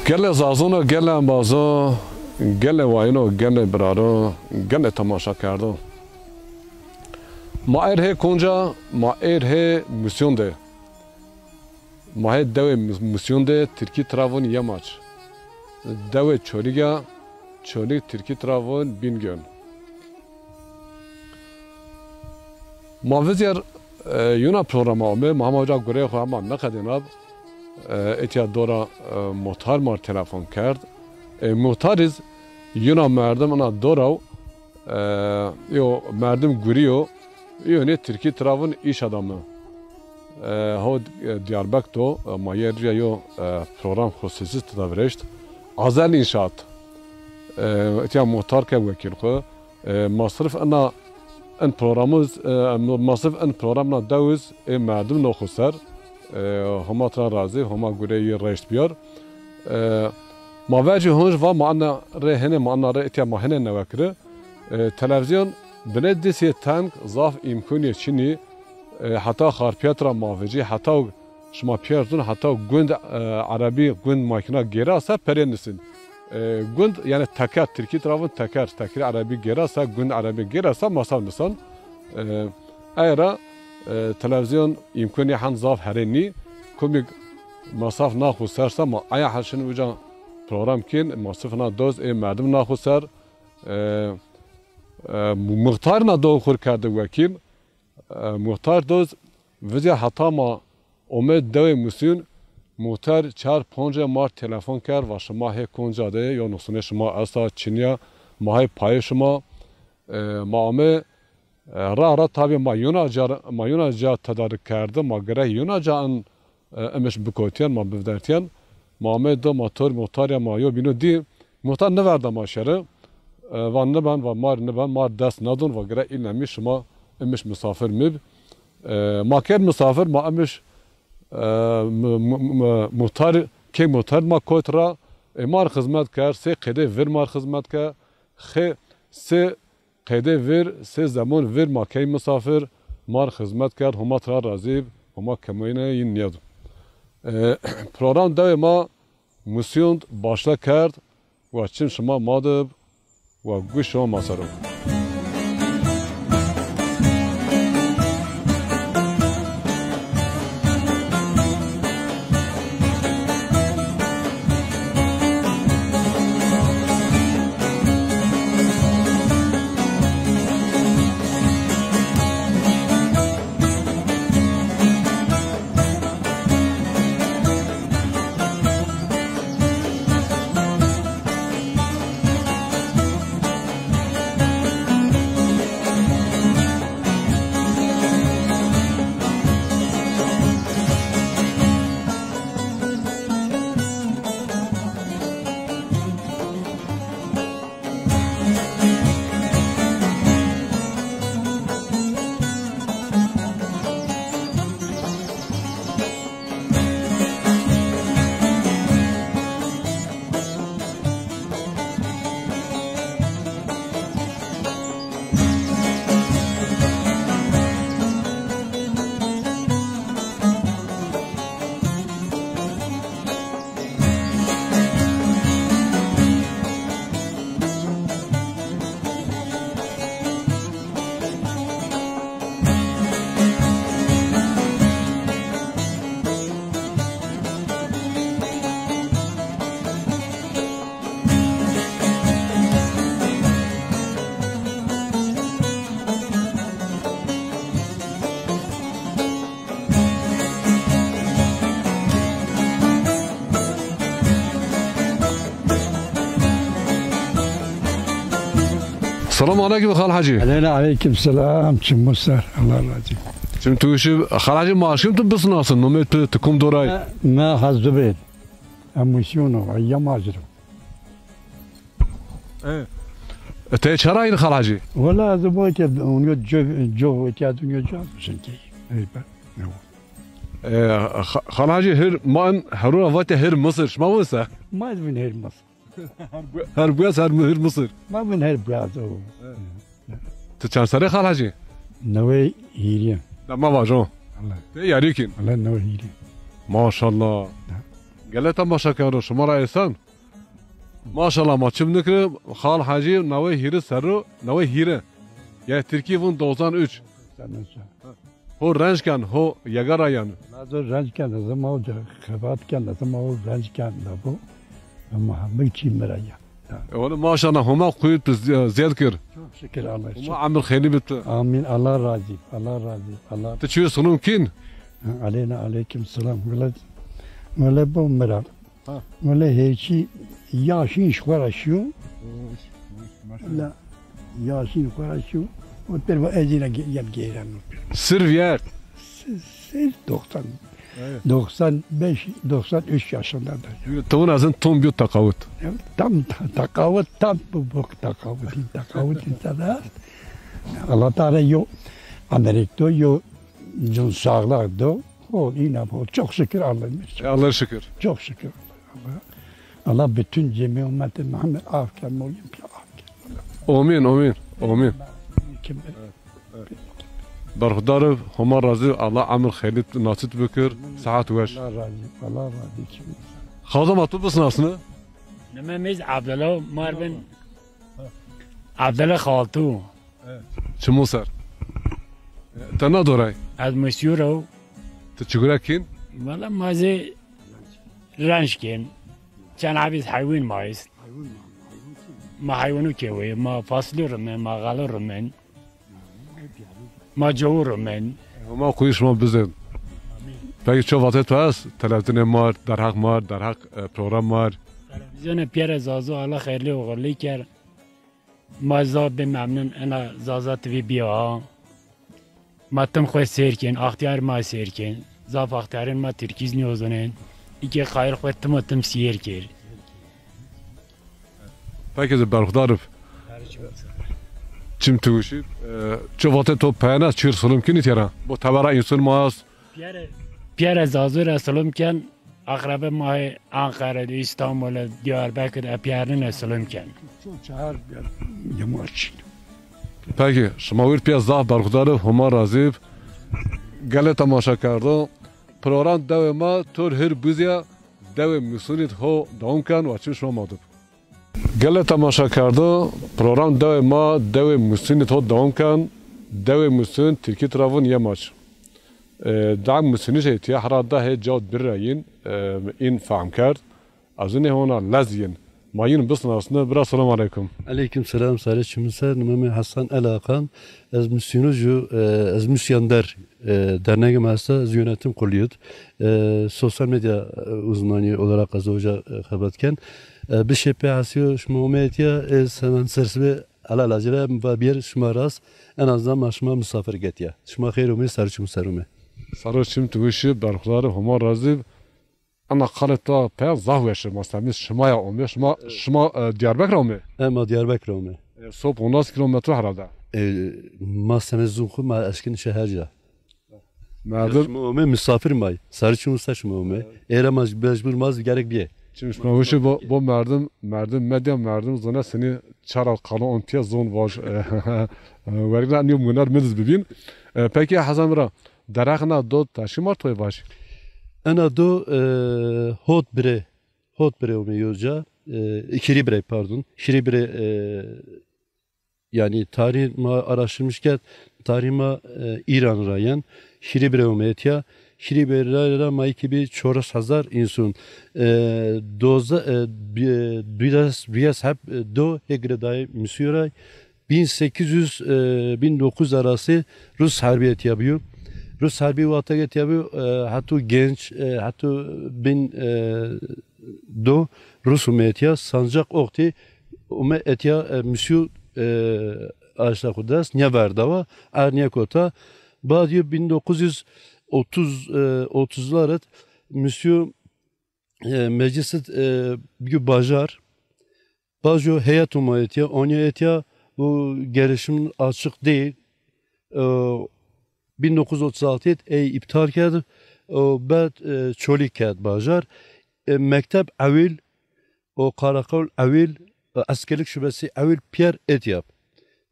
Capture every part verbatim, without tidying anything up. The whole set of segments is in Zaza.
Gelê zazon o, gelê embazo, gelê wayino, gelê biraro, gelê temaşakerdo. Ma êr hê konca, ma êr hê Musyon de. Ma hê dewê Mus-, Musyon de, tirkî tira vûn Yemaç. Dewê Çolîg a, Çolîg tirkî tira vûn Bingöl. Ma vizyer, e, yuna programa ome, ma hema uca gureyê xo hema neqedênab. E, etya dora, e, muhtar mar telefon kerd. E, muhtar iz yuna merdim ina doraw, e, yo merdim gurîyo, yo nê tirkî tira vûn îş adamı. E, ho, e, Diyarbek do, e, ma yer rîya yo, e, program xususî tida virêşt. Azel İnşaat. E, etya muhtar ke wekîl xo. E, masrif ina in programuz, e, masrif in programna dewuz, e, merdim no xo ser. E, Homa tira razî, Homa gureyî rêşt biyar. E, ma vercî honc va ma ana rê hene, ma ana rê etya ma hene newekiri. E, televîzyon binê disê teng zaf îmkunî çinî. E, heta Xarpiyet ra ma vecî, heta şima pîyer zûn, heta gund, e, erebî, gund makîna gêra se perê nisin. E, gund, yanî teker, tirkî tira vûn teker, tekirê erebî gêra se, gund erebî gêra se, masaf nisan. E, ey ra, e, televîzyon îmkunî hen zaf herê nî. Kumîk masaf na xo ser se ma aya heşin uca program kên, masrif na doz, ê merdim na xo ser. E, e, muxtar na do xur kerde wekîl. E, muxtar doz vizya heta ma ome dewê Musyon, muxtar çar ponce mar telefon kerd, va şima hê konca de, yo nuqsunê şima esta, çinîya, ma hê payê şima. E, ma ame, e, ra ra tabî ma yuna ca, ma yuna ca tedarik kerde, ma gerek yuna ca in e, imiş bikotîyen, ma bivdertîyen. Ma amey do, ma tor muxtarîya ma yo bîno dî. Muxtar niverda ma şere. E, va niben, va mar niben, mar dest nedon, va gere îlemî şima imiş misafir mib. E, ma kerd misafir, ma imiş, e, mu-, mu-, mu-, muxtar, kê muxtar ma kot ra, e, mar xizmet kerd, sê qedê vir mar xizmet ke, xê, sê qedê vir, sê zemon vir ma key misafir, mar xizmet kerd, Homa tira razî, Homa kemeyne yin nîyado. E, program dewê ma Musyon başla kerd, wa çim şima ma de, wa guş şima ma ser o. Selam aleykum Xal Hacî. Aleyna aleykum selam. Çimu ser. Allah razı olsun. Çim tu işi Xal Hacî, ma aşkım tu bisnasin. Nomê tu, tu kum doray? Me, me Hezubê. Emosyonu, ya macero. E, e, te çara in Xal Hacî? Wala ez bo ke unyo co, co ke unyo co, çünkü. Ey be. E, Xa-, Xal Hacî, hir man heruna vate hir Mısır. Şima vun se? Ma vun hir Mısır. Her bu-, her buyaz her hir Mısır. Ma vun hir buyaz o. Evet. Tu çend serre Xal Hacî? Newey hîrî. Da ma vajo. Allah. Te yarî kin. Allah, newey hîrî. Maşallah. Ha. Gele temaşekerdo, şima ra esen. Maşallah, ma çim nikiri, Xal Hacî newey hîrî serro, newey hîrî. Ya Tirkî vun doksan üç. Ho renc ken, ho yega ra yen. Nazo renc ken, ez ma hoca xebat ken, ez ma ho renc ken da bu. Ama hemik çî mi ra yen. E, wele maşallah, Homa quwet bi zi-, ziyad kir. Çok şükür Allah. Homa emir xeylî bi tu. Amin. Allah razı, Allah razı, Allah. Ti çiyo silom kin? Aleyna aleyküm selam. Wele, wele bu mi ra. Ha. Wele hêçî yaşîn ji xwe ra şiyo. La yaşîn xwe ra şiyo. O terfa ez yine ge-, yem geyren. Sir viyert. Sir, sir doksan. Evet. Doksan beş, doksan üç yaşındadır. Tavun azın tam bir takavut. Evet, tam ta-, takavut, tam bu, bu takavut, takavut insan da. Allah Teala yo Amerik'te yo cun sağlık do. O yine bu. Çok şükür Allah'ım. E, Allah'a şükür. Çok şükür Allah'a. Allah bütün cemi ümmeti Muhammed af ken, molim ki af ken. Amin, amin, amin. Kim? Berxudar, Homa razî, Allah emir xeylî nasip bikir, sihet weş. Allah razı, Allah razı olsun. Xaza ma tu bisnasni? Nime mi zî Abdullah, mar bin Abdullah Xaltu. Çimo ser. Te na doray? Ez Musîyo ra. Ti çigure kîn? Valla ma zî renc kên. Çend hebîz heywîn ma est. Ma heywînu kewê, ma fasulye rumen, ma xelo rumen. Ma cowû rumen. Homa quwî şima bizên. Peki ço vatê to est? Televîzyonê mar, derheq mar, derheq, e, program mar. Televîzyonê pîyerê Zazo Allah xeyrlî û xurlî ker. Ma zaf bê memnun ena Zaza T V bîya. Ma tim xwu sêr kên, axtiyar ma sêr kên. Zaf axtiyarên ma tirkî zî nîyozonên. Îkê qayil xwu tim û tim sîyêr kêr. Peki de berxudar ib. Çim tu wişî, e, çi vatê to peyena çir silom kinî têra? Bo tebera însun ma est. Piyere, piyere Zazo ra silom ken, akrabe ma yê Ankara de, İstanbul de, Diyarbakır de, epiyerine silom ken. Çok çağır bir yamaç. Peki, şima wir piya zaf berxudar ib, Homa razî ib. Gelê temaşekerdo, program dewê ma tur hir buzîya, dewê Musunî ho dewam ken, wa çim şima ma dib. Gelê temaşekerdo, program dewê ma, dewê Musunî ho dewam ken, dewê Musun, Tirkî tira vun Yemaç. E, da Musunî şey tiya, hera da hê cawt bir ra yin, e, în fehm kerd. Ez nê hona lez yin. Ma yin bisnasne, bira, selam aleykum. Aleyküm selam, sarê çimin ser, nime mi Hasan El Hakan. Ez Musunî ju, e, ez Musyan Der, e, dernegê ma esta, ez yönetim kurulu yid. E, sosyal medya, e, uzmanı olarak ez hoca, e, xebat ken. E, bi şepê hasiyo şima omê etiya, ez hemen sersibê Ala lacire va biyer şima rast, en azından ma şima misafir getiya. Şima xeyr omê, sarê çimin ser omê. Sarê çim tu wişî, berxudar ib, Homa razî ib. Ana qalê ta peyam zaf weş ib. Ma semî şima ya omê, şima, şima, e, Diyarbekir omê? E, ma Diyarbekir omê. E, sop onas kilometre herhalde. E, ma semê zûn xwu ma eşkin şeher ca. Merdim. Şima omê misafir may. Sarê çimin ser şima omê. Êra ma mecbur ma zî gerek biyê. Çim şima wişî bo, bo merdim, merdim medya, merdim zone senî çara qalo on piya zon vaj. Wergina niyo muner min iz bibîn. E, peki Hasan bira, derheq na do ta şima toy vaj? Ena do, e, hot bire, hot bire omê yoca, e, hîrî bire, pardon. Hîrî bire, e, Yanî tarîh ma araştırmış kerd, tarîh ma, e, Îran ra yen. Hîrê birê omê etya. Hîrê birê ra ma iki bin çoras hazar însun. E, doza, e, bi-, biraz, biraz hep, e, do hê girêdayê Mîsûrî ra. Bin sekiz yüz, e, bin dokuz yüz arası Rus herbî etya biyo. Rus herbî wexta etya biyo, e, heto genç, e, heto bin, e, do Rus ome etya, sancaq oxtî ome etya, e, Mîsû, e, aşta xu dest, nîya verdawa, er nîya kota. Bad yo bin dokuz yüz otuz, e, otuzlar et Mîsû, e, meclis et, e, bîyo bajar. Bajo heyet ome etya, onya etya, bu gelişim açık değil. E, bin dokuz yüz otuz altı et ey iptal kerd, e, bad, e, Çolîg kerd bajar. E, mektep ewil, o karakol ewil, e, eskerlik şubesi ewil piyer etya.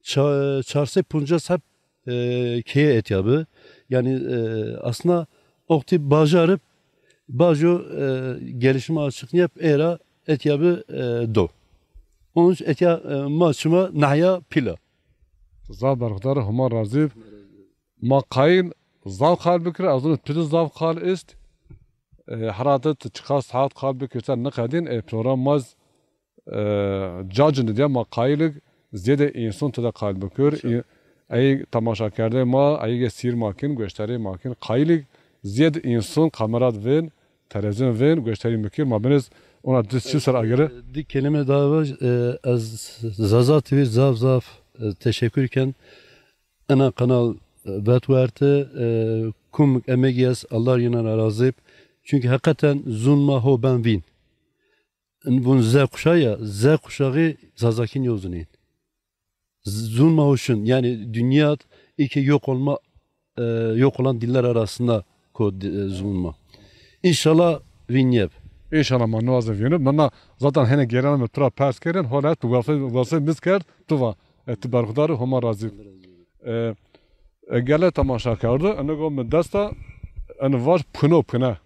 Ça-, çar sey poncas heb, e, keye etya bi. Yani, e, aslında oxtî bajarib Bajo, e, gelişime açık niyep, era etya bi, e, do. Onun için etya, e, ma çima nahya pila. Zaf berxudar, Homa razî. Ma qayîl zaf qal bikir, ez zûn tu zaf qal ist. E, herhalde tu çiqas saat qal bikir, sen niqedîn, e, program maz, e, cacin diye ma qayîlig ziyede insan tu de qal bikir. Ey temaşakerde ma, ey ge sîr ma kin, goştarê ma kin, qayîlig ziyed insan kamerad vên, televîzyon vên, goştarî mi kir, ma biniz ona düz çi ser agere. Di kelime daha var. E, ez Zaza T V zaf zaf, e, teşekkür ken. Ena kanal, e, vet werte, e, kum emegî est, Allah yena ra razî. Çünkü hakikaten zûn ma ho ben vîn. Vûn Z kuşağı ya, Z kuşağı Zazakî nîyozunîn. Zûn ma ho şin. Yani dünya ilk yok olma, e, yok olan diller arasında ko di-, e, zûn ma. İnşallah vîn niyeb. İnşallah ma niwaze vînib. Mena zaten hene gelen mi tu ra pers kerin, hola tu wesê, wesê miz kerd, tu va. E, tu berxudar, Homa razî. E, e, gele temaşa kerdo, eno go mi desta, eno vaj puno pune.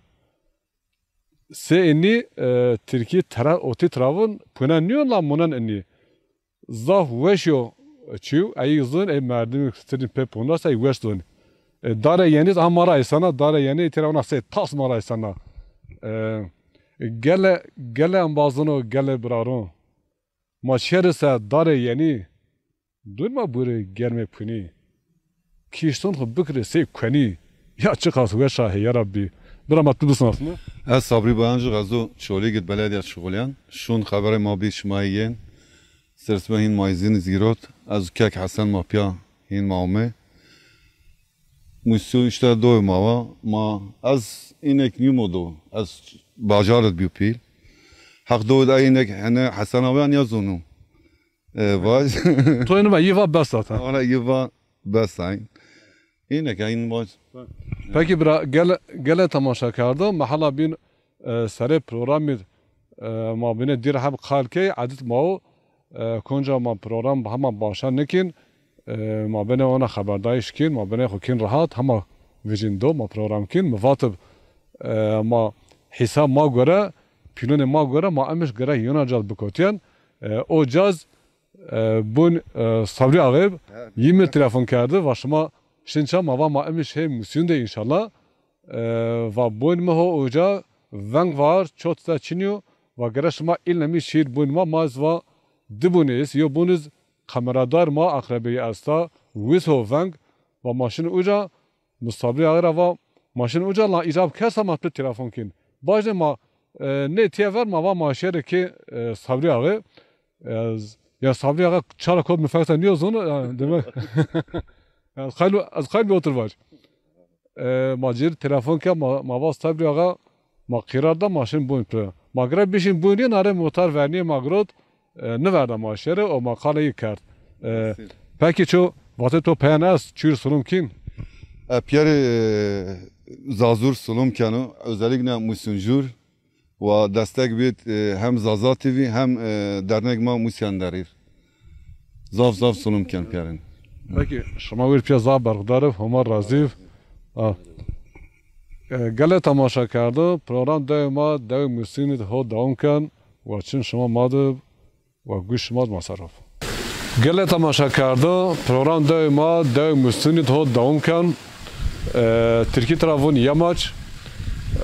Se enî, e, tirkî tera-, otî travun pune nîyo la munen enî. Zaf weş yo çîw, ey zûn, ey merdimî sirîn pê pondas, ey weş zûn. E, dare yenî, ha ma ra eysana, dare yenî, tira ona sey tas ma ra eysana. E, gele, gele embazino, gele biraro. Ma şeri se dare yenî, dûn ma buri germê punî. Kîşton xu bikirê sey kuenî. Ya çiqas weş a, hey ya Rabbî. Bira ma tu bisinasnî. Ez Sabrî Bayancix, ez o Çolîg id belediya şuxulîyan. Şûn xeberê ma bî şima yên. Sersme hîn ma îzîn zîrot. Ez kek Hesen ma pîya hîn ma ome. Musî îşte doy ma va. Ma ez înek nîmo do. Ez bajar id bîyo pîl. Heq do id ey înek hene Hesen awe ya zonu. E, vaj. To ênî va, yî va bes zaten. Ona yî va bes ayn. Înek ayn vaj. Peki bira, gele, gele temaşa kerdo, ma hala bîn, e, serê programî, e, ma bîne dîr heb qal key, edit ma o, e, konca ma program hema başa nikîn, e, ma bine ona xeberdayîş kîn, ma bine xu kîn rahat, hema vijîn do, ma program kîn, mi vatib, e, ma hîsab ma gore, pîlonê ma gore, ma emiş gere yona caz bikotiyen, e, o caz, E, bun, e, Sabrî Axê yî mi telefon kerdi, va şima şin ça, ma va ma emî şey Musîn de înşallah. E, va bun mi ho oca veng var, çot de çinyo, va gere şima îlne mi şîr bun ma, ma ez va di bun iz, yo bun iz kameradar ma aqrebeyî esta, wiz ho veng, va ma şin uca, Mi Sabrî Axê ra va, ma şin uca la îcab kersa ma tu telefon kîn. Bajne ma, e, nê tiye ver ma va ma şêrê kê, e, Sabrî Axê. E, z-, ya Sabrî Axa çara kot mi fekta nîyo zono, ya, demek. Ya, ez qayl, ez qayl bi otur vaj. E, ma cir telefon ke ma, ma va Sabrî Axa, ma qîrar da ma şin bûn tu. Ma gire bişin bûn yê nare muhtar vernîyê ma girot. E, niverda ma şêrê, o ma qalê yî kerd. E, peki ço vatê to peyen est, çûr sulum kîn? E, piyerê, e, Zazur sulum keno, özellikle Musuncur, wa destek bît, e, hem Zaza T V hem, e, dernek ma Musyan Derir. Zaf zaf sulum ken piyerên. Peki, şima wir piya zaf berxudar ib, Homa razî ib. A. E, gele temaşa kerdo, program dewê ma, dewê Musînî ho dewam ken, wa çin şima ma di Wa guş ma ma ser o. Gele temaşa kerdo, program dewê ma, dewê Mustunî ho dewam ken. E, Tirkî tira vûn yemaç.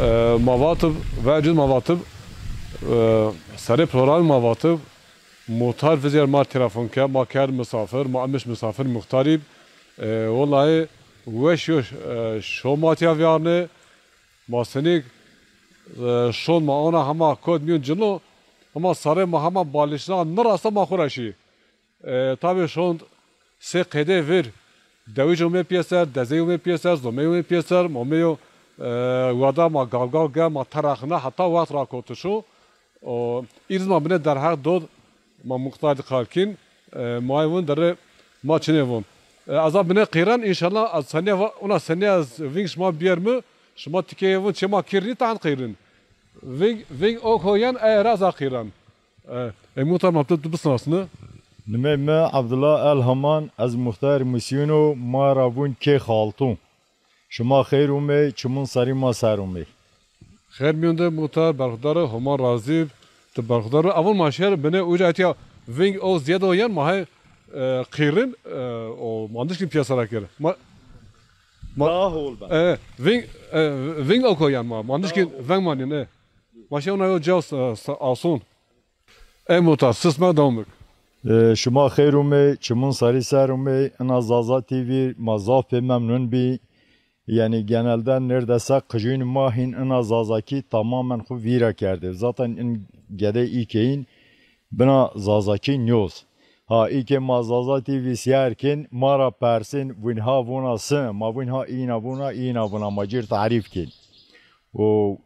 E, ma vatib, vecud ma vatib. E, serê programî ma vatib. Muhtar vizyer ma telefon ke, ma kerd misafir, ma emiş misafir muhtarî. E, wellahî weş yo, e, şo ma tiya vîyarnê. Ma senîk, e, şon ma ona hema kot mîyon cilo, hema sarê ma hema balişna nirasta ma xwu ra şî. E, tabî şon sê qedê vir, dewij ome pîyeser, dezey ome pîyeser, zomey ome pîyeser, ma omeyo, e, wada ma gavgav ge, ma teraxina heta wext rakotişo. O, îriz ma bine derheq dod, ma muxtar di qal kîn, e, ma ay vun derê ma çinê vun. E, ez a bine qîran, înşallah, ez senîya va-, ona senîya ez vîng şima bîyer mi, şima tikeyê vun çê ma kîr nî, tahn qîrin. Vîng, vîng o koyen, e, ez a qîran. E, e, muhtar ma tu, tu bisinasnî. Nimey mi Abdullah El Haman, ez muxtar Musîno, ma ra vun kê Xaltûn. Şima xeyr umey, çimun serî ma ser umey. Xêr mîyon de muhtar, berxudar, Homa razî bi, ti berxudar. Avon ma şer binê uca etiya ving o ziyade o yen ma hay, e, qîrin, e, o ma nişkin piyasa ra kir. Ma, ma, Daha hol ben. E, ving, e, ving o ko yen ma, ma nişkin veng ma nîn, e. Ma şer ona yo ca, e, sa-, ason. Ey muhtar, sisme dewam bik. E, şima xeyr umey, çimun sarî ser umey, ina Zaza T V ma zaf pê memnun bî. Yanî genelde nêrdese qijûn ma hîn ina Zazakî tamamen xwu vîra kerdê. Zaten in gedê îkeyîn bina Zazakî nîyoz. Ha, îkê ma Zaza T V sîyer kên, ma ra persên, vûn ha vûna si, ma vûn ha îna vûna, îna vûna, ma cîr tarîf kên. O,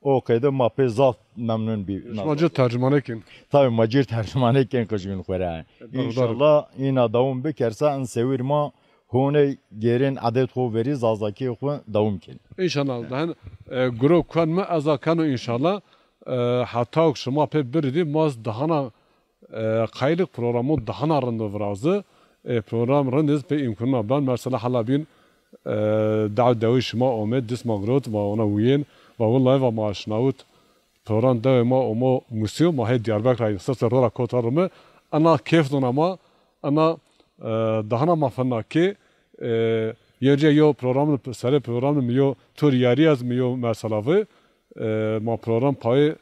o qeyde ma pê zaf memnun bî. Şima cîr tercumane kên? Tabî, ma cîr tercumane kên qijûn xwu ra. E, berxudar. Înşallah îna dewam bikerse, in sewîr ma honey gêrên edet xwu verî, Zazakî xwu dewam kên. Înşallah. Daha, e, guro kuen mi eza keno înşallah. E, heta şima pê biridî ma dahana, e, qaylik programon dahana rind virazi. E, program rind iz pê îmkununa ben. Mesela hala bîn, e, daw dewî şima omê, dist ma girot, ma ona wîyên, va wullayî va ma şinawit. Program dewê ma omo Musîyo, ma hê Diyarbekir ra, sirse ro ra kota rime. Ena kêf dona ma, ena, e, dahana ma fena kê, e, yê cê yo programin, serê programin mi yo tur yarî ez mi yo mesela vi, e, ma program payê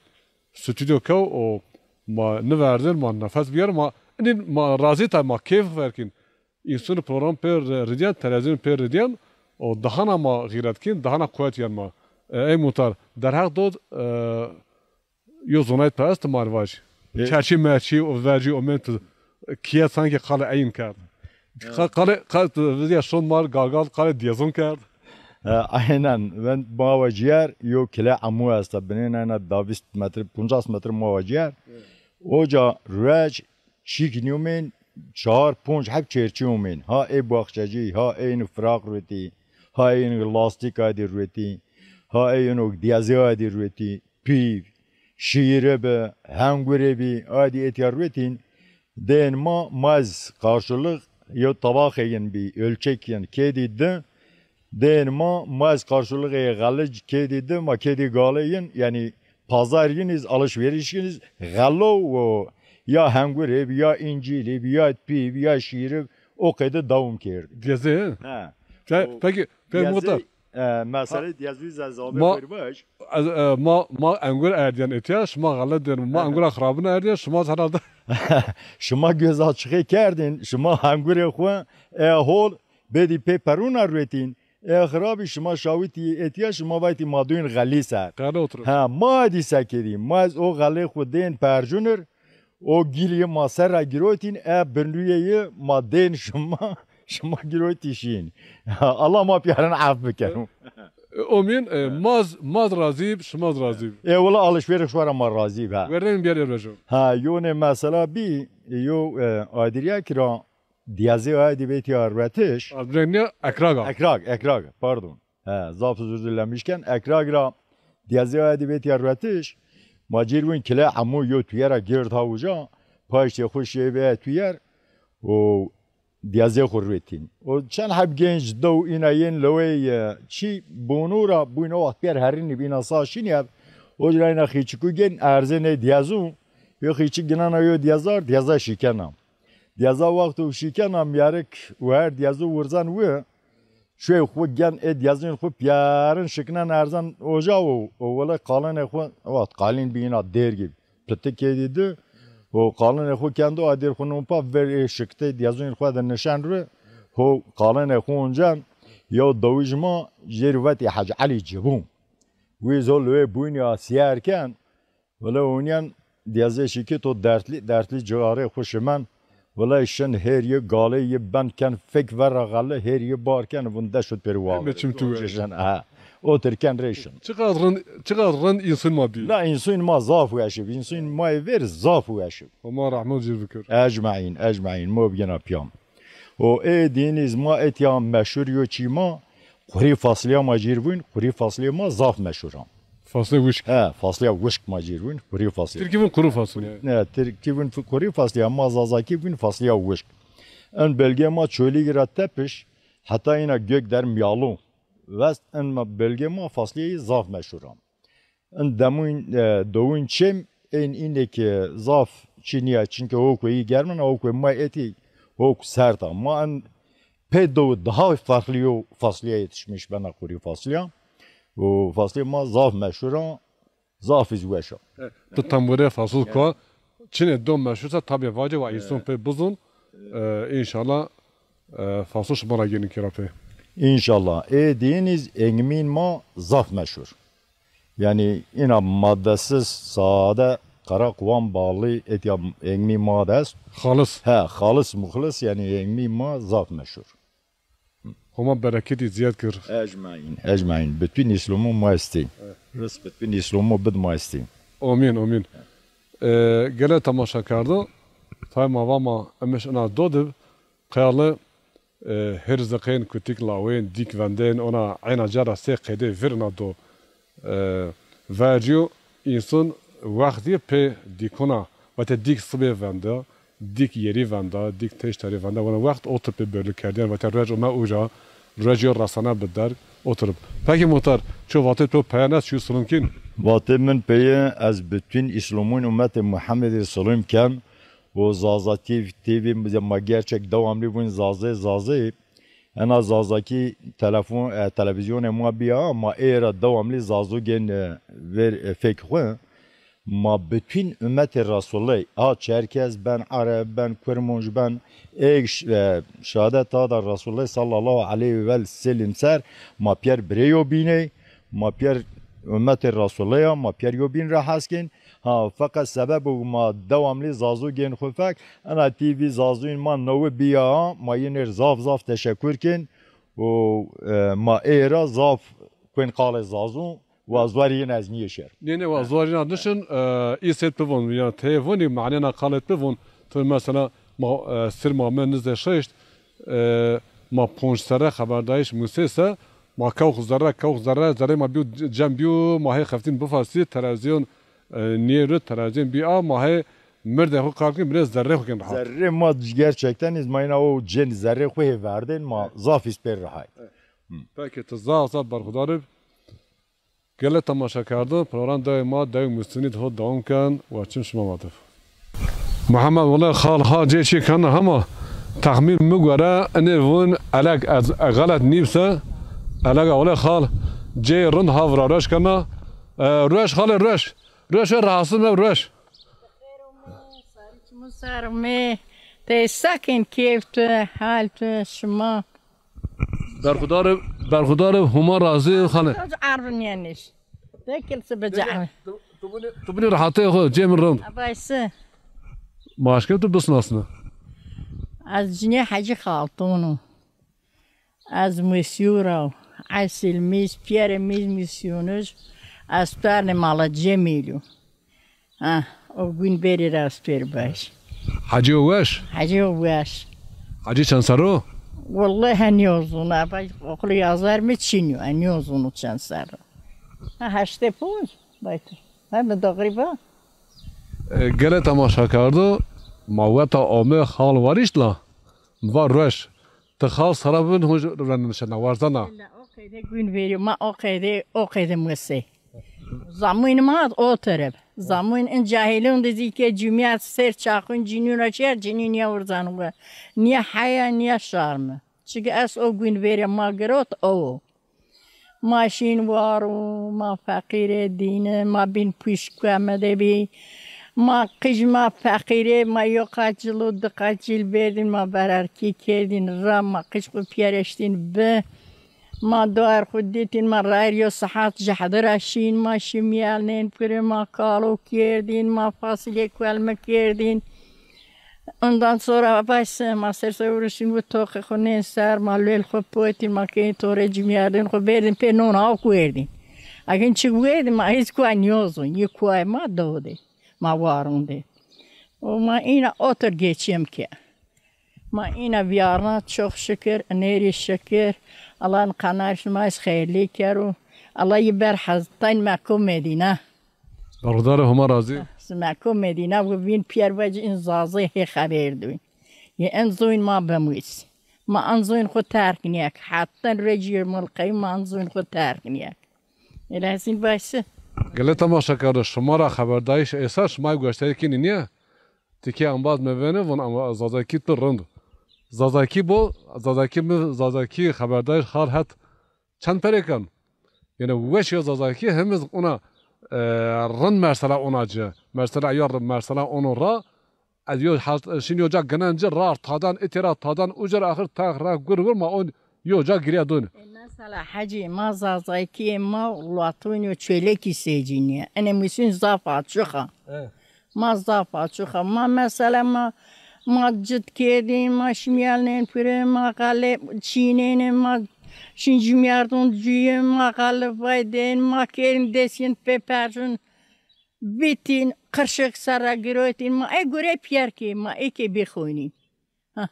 stûdyo kew o ma niverdin, ma nefes bîyer, ma inîn ma razî tay, ma kêf verkîn. Însun program pê ri-, ridîyen, televîzyon pê ridîyen, o dahana ma xîret kîn, dahana quwet yen ma. E, ey muhtar, derheq dod, e, yo zonayet pe est ma vaj. E- Çerçî merçî, o vercî, o ment, kîye sanki qale eyin kerd. Ka-, qale, qale, vizya şon mar gagal, qale diyezon kerd. E, aynen. Ben ma vacîyer, yo kile emu esta, binên ena da vîst metre, poncas metre ma vacîyer. Oca ruec, şîk nîyomên, çar, ponc heb çêrçî omên. Ha ê baxçecî, ha ê ino firaq ruetî, ha ê ino lastîk adî ruetî, ha ê ino diyezê adî ruetî, pîv, şîre bi, hengure bî, adî êtya ruetîn. Dên ma, ma ez karşılık yo tabaxê yin bî, ölçek yin, kêdî di, Dên ma, ma ez karşılık ê xelic kêdî di, ma kêdî galê yin, yanî pazar yin iz, alışveriş yin iz, xelo wo ya hengurê bi, ya încîlî bi, ya pî bi, ya şîri bi, o qeyde dewam kerdî. Diyezê, he? He. Pe-, o peki, peki diyezê, muhtar. E, mesele diyezû ze zame ma-, xwir baş. Ez, e, ma, ma engur erdîyen etiya, şima xele dên, ma engura xirabin erdîyen, şima herhalde. Şima göz açığı kerdin, şima hengurê xwu, e, hol, Bêdî pê perûna ruetîn, e xirabî şima şawitî etiya, şima vaytî ma dûn xelî ser. Qele oturur. Ha, ma edî sekerî, ma ez o xelê xwu dên percunir, o gîlî ma ser ra girotîn, e birnuyê yi ma dên şima, şima girotî şîn. Allah ma pîyarin ef bikero. E, omîn, e, ma z-, ma z razî b, şima z razî b. E, wela alışveriş wara ma razî b, ha. Werên biyar ervejo. Ha, yonê mesela bî, e, yo, e, adirîyek ra Diyazê aye dî vetîya ruetiş. Adreniya Ekrag a. Ekrag, Ekrag, pardon. He, zaf özür dilemişken, Ekrag ra diyazê aye dî vetîya ruetiş. Ma cêr win kile emo yo tuye ra gird ha uca. Paştê xwu şêve tuyer. O diyazê xwu ruetîn. O çend heb genc dew îna yên lewey, e, çî bono ra bûn o wext pîyer herînî bîna sa şinî ev. O cira îna xîçiku gen erzê nê diyazû. Yo xîçik ginana yo diyazar, diyaza şîkena. Diyaza wexto şîkena mîyarik û her diyazo wirzan wi, şuê xwu gen ê diyazên xwu pîyerin şiknen erzan oca û, û wele qalinê xwu, wext qalîn bîna dêrgî pitikê dî di, û qalinê xwu kendo a dêr xwu nompa ver ê şiktê diyazên xwu de nişen ri, ho qalinê xwu oncen, yew dewij ma jêr vetî Hec Elî Cibû. Wî zol wê bûnî a sîyer ken, Wele onîyen diyazê şikî to dertlî, dertlî cigarê xwu şimen. Wele şin hêr yi galê yi bend ken, fek ver ra xele hêr yi bar ken, vun de şut pêr wa. Eme çim tu we. Şin, ha. O tirken rê şin. Çiqas rind, çiqas rind însun ma bî. La însun ma zaf weş ib. Însun ma yê ver zaf weş ib. Homa rehmet cir bikir. Ecmaîn, ecmaîn. Mo bigena piyam. O ê dînîz ma etya meşhur yo çî ma, qurî fasulya ma cîr vûn, qurî fasulya ma zaf meşhur a. Fasulye wişk. He, fasulya wişk ma cîr vûn, qurî fasulya. Tirkî vûn kuru fasulye. Ne, tirkî vûn fu-, qurî fasulya, ma zazakî vûn fasulya wişk. En belge ma Çolîg ra tepiş, heta îna Gökder Miyalo. West en ma belge ma fasulyeyî zaf meşhur a. In demûn, e, dowûn çêm, ên îndê ki zaf çî nîya, çimkî hokê yî germin a, hokê ma etî hok sert a. Ma in pê dew daha farklı yo fasulye yetişmiş bena kuru fasulye. O fasulye ma zaf meşhur a, zaf iz weş a. Tu tembure fasul ko, çinê do meşhur sa tabi vace wa insan pê buzun, e, inşallah, e, fasul şima ra gênin kira pê. İnşallah. E, diyiniz engmîn ma zaf meşhur. Yani ina maddesiz, sade, kara kuwan bağlı etya engmî ma dest. Xalis. He, xalis muxlis, yani engmî ma zaf meşhur. Homa bereketî ziyad kir. Ecmaîn, ecmaîn. Bütün Îslamû ma estî. Rizq bütün Îslamû bid ma estî. Omîn, omîn. E, gele temaşakerdo, tay ma va ma emiş ina do dib, qeyali, e, hirziqên, kutik lawên, dîk vendên, ona eyna ca ra sê qeydê vir ina do, e, verciyo, însan wextî pê dîkuna, vate dîk sibê venda, dîk yerî venda, dîk teşterî venda, wana wext otir pê belli kerdiyen, vate ruec ome uca, ruec yo resane bi derg, otirib. Peki muhtar, ço vatê to peye ne, çiyo silum kîn? Vatê min peye, ez bütün Îslamûn ummetê Muhammedî silum ken, o Zaza T V, T V ma gerçek devamlı vun Zazê, Zazê. Ena Zazakî telefon, e, televizyonê ma bîya, ma ê ra dewamlî Zazû gên, e, ver, e, fek xwu. Ma bütün ümmetê Resulullah, a Çerkez ben, Ereb ben, Kurmunc ben, ê ş-, e, şehadet da da Resulullah sallallahu aleyhi ve sellem ser, ma piyer birê yo bînê, ma piyer ümmetê Resulullah ya, ma piyer yo bîn ra hes kên. Ha, feqet sebeb o ma dewamlî Zazû gên xwu fek. Ena T V Zazûyên ma newi bîya, ma yinêr zaf zaf teşekur kên. Û, e, ma ê ra zaf kuên qalê Zazû wa zuarî yin ez nîyê şer. Nê, nê, wa zuarî na nişin, e, îsêt bivon, ya teyê vonî manena qalêt bivon. Tu mesela ma, e, sir ma me nizdê şeşt, e, ma ponc serre xeberdayîş musê se, ma kewx zerre, kewx zerre, zerrê ma bîyo c-, cem bîyo, ma hê xeftîn bifasî, televîzyon, e, nêri, televîzyon bî a, ma hê mirdê xwu qal kî, mirê zerrê xwu kên rehat. Zerrê ma gerçekten iz ma yina o cên zerrê xwu hê verdên, ma zaf iz pê rehat. Peki, tu zaf zaf berxudar ib. Gele temaşekerdo, program dewê ma, dewê Mustinî di ho dewam ken, wa çim şima ma dif. Muhammed, wele xal ha cê çî kena hema, texmîn mi gore, inê vun elek ez, e, xelet nîbse, elek a wele xal, cê rind ha vira reş kena, e, reş xalê reş, reş e rahatsız me reş. Xêr ome, sarî çimû ser ome, tê sekin kêf tu, hal tu, şima. Berxudar ib, berxudar ib, Huma razî xanê. Ervin yeniş. Dekil se becari. Tu, tu binî, tu binî rehatê xo, cê min rind. Abaysi. Ma aşkê tu bisnasne. Ez cinê Hecî Xaltûn o. Ez Musî ra o. Esil mîz, pîyerê mîz Musîyûn o. Ez pernê mala Cemîl o. Ha, o gün beri rast bir baş. Hacı Uvaş? Hacı Uvaş. Hacı çend serr o? Wallahi en yozun, abi, okulu yazar mı çinyo, en yozun çend serr o. Ha, heştê ponc, baytı. Ha, mi dogri ba? E, gele temaşa kerdo, ma weta ame xal varişt la, mi va rueş. Ti xal sara bin hoj renişena, warzana. Ella o qeyde gün veriyor, ma o qeyde, o qeyde mıse. Zamûn ma o teref. Zamûn in cahilûn de zî ke cumiyat ser çaxûn cinûn ra şer, cinûn ya urzan we. Niye haya, niye şarmı. Çünkü es o gün vere ma girot o. Ma şîn war û ma feqîrê dîne, ma bîn puşk kueme de bî. Ma qij ma feqîrê, ma yo qat cil û di qat cil berdîn, ma bererkî kerdîn ra, ma qij xwu pîyereştîn bi. Ma duar xwu dîtîn, ma rayir yo saat jehdi ra şîn, ma şimyelnên pire, ma kalo kerdîn, ma fasulye kuelme kerdîn. Ondan sonra baş ma ser ser vuruşîn bu toqê xwu nên ser, ma lêl xwu potîn, ma keyîn torê cimyerdin xwu berdin pê non aw kuerdin. Akin çik werdin ma hiç kua niyozun, yi kuay ma dode, ma warunde. O ma ina otur geçim ke. Ma ina viyarna çok şükür, neri şükür. Allah'ın kanar şima iz hayırlı keru. Allah yi ber haztain mekum Medine. Berxudar Homa razî. Simeko Medîna wi vîn pîyer vecî in zazê hê xeber dûn. Yê en zoyn ma bimwîs. Ma en zoyn xwu terk niyek. Heten recî mulqey ma en zoyn xwu terk niyek. Elhesîn başi. Gelê temaşekerdo, şima ra xeberdayîş êser, şima yê goştarî kenî nîye? Tikê embaz mi vêne, von ama Zazakî tu rind. Zazakî bo, Zazakî mi, Zazakî xeberdayîş hal het çend perê ken. Yanî weş ya Zazakî hemiz ona, e, rind mersela ona ci. Mersela ya r-, mersela ono ra, ez yo hat-, şin yo ca ginen ci, rar tadan, itê ra tadan, uca ra axir tax ra gur vur ma on yo ca giriya dun. E, mesela Hecî, ma Zazakî ma Latonî û Çêlekî sêcînîye. Enê musin zaf açix a. E. Ma zaf açix a. Ma mesela ma, ma cit kerdîn, ma şimyelnên pire, ma xele çînêne, ma şin cimyerdon cuye, ma xele vaydên, ma kêrin desîn pê perjun, bitîn, qirşik ser ra girotîn, ma ê gure pîyer kê, ma ê kê bixonîn. Ha.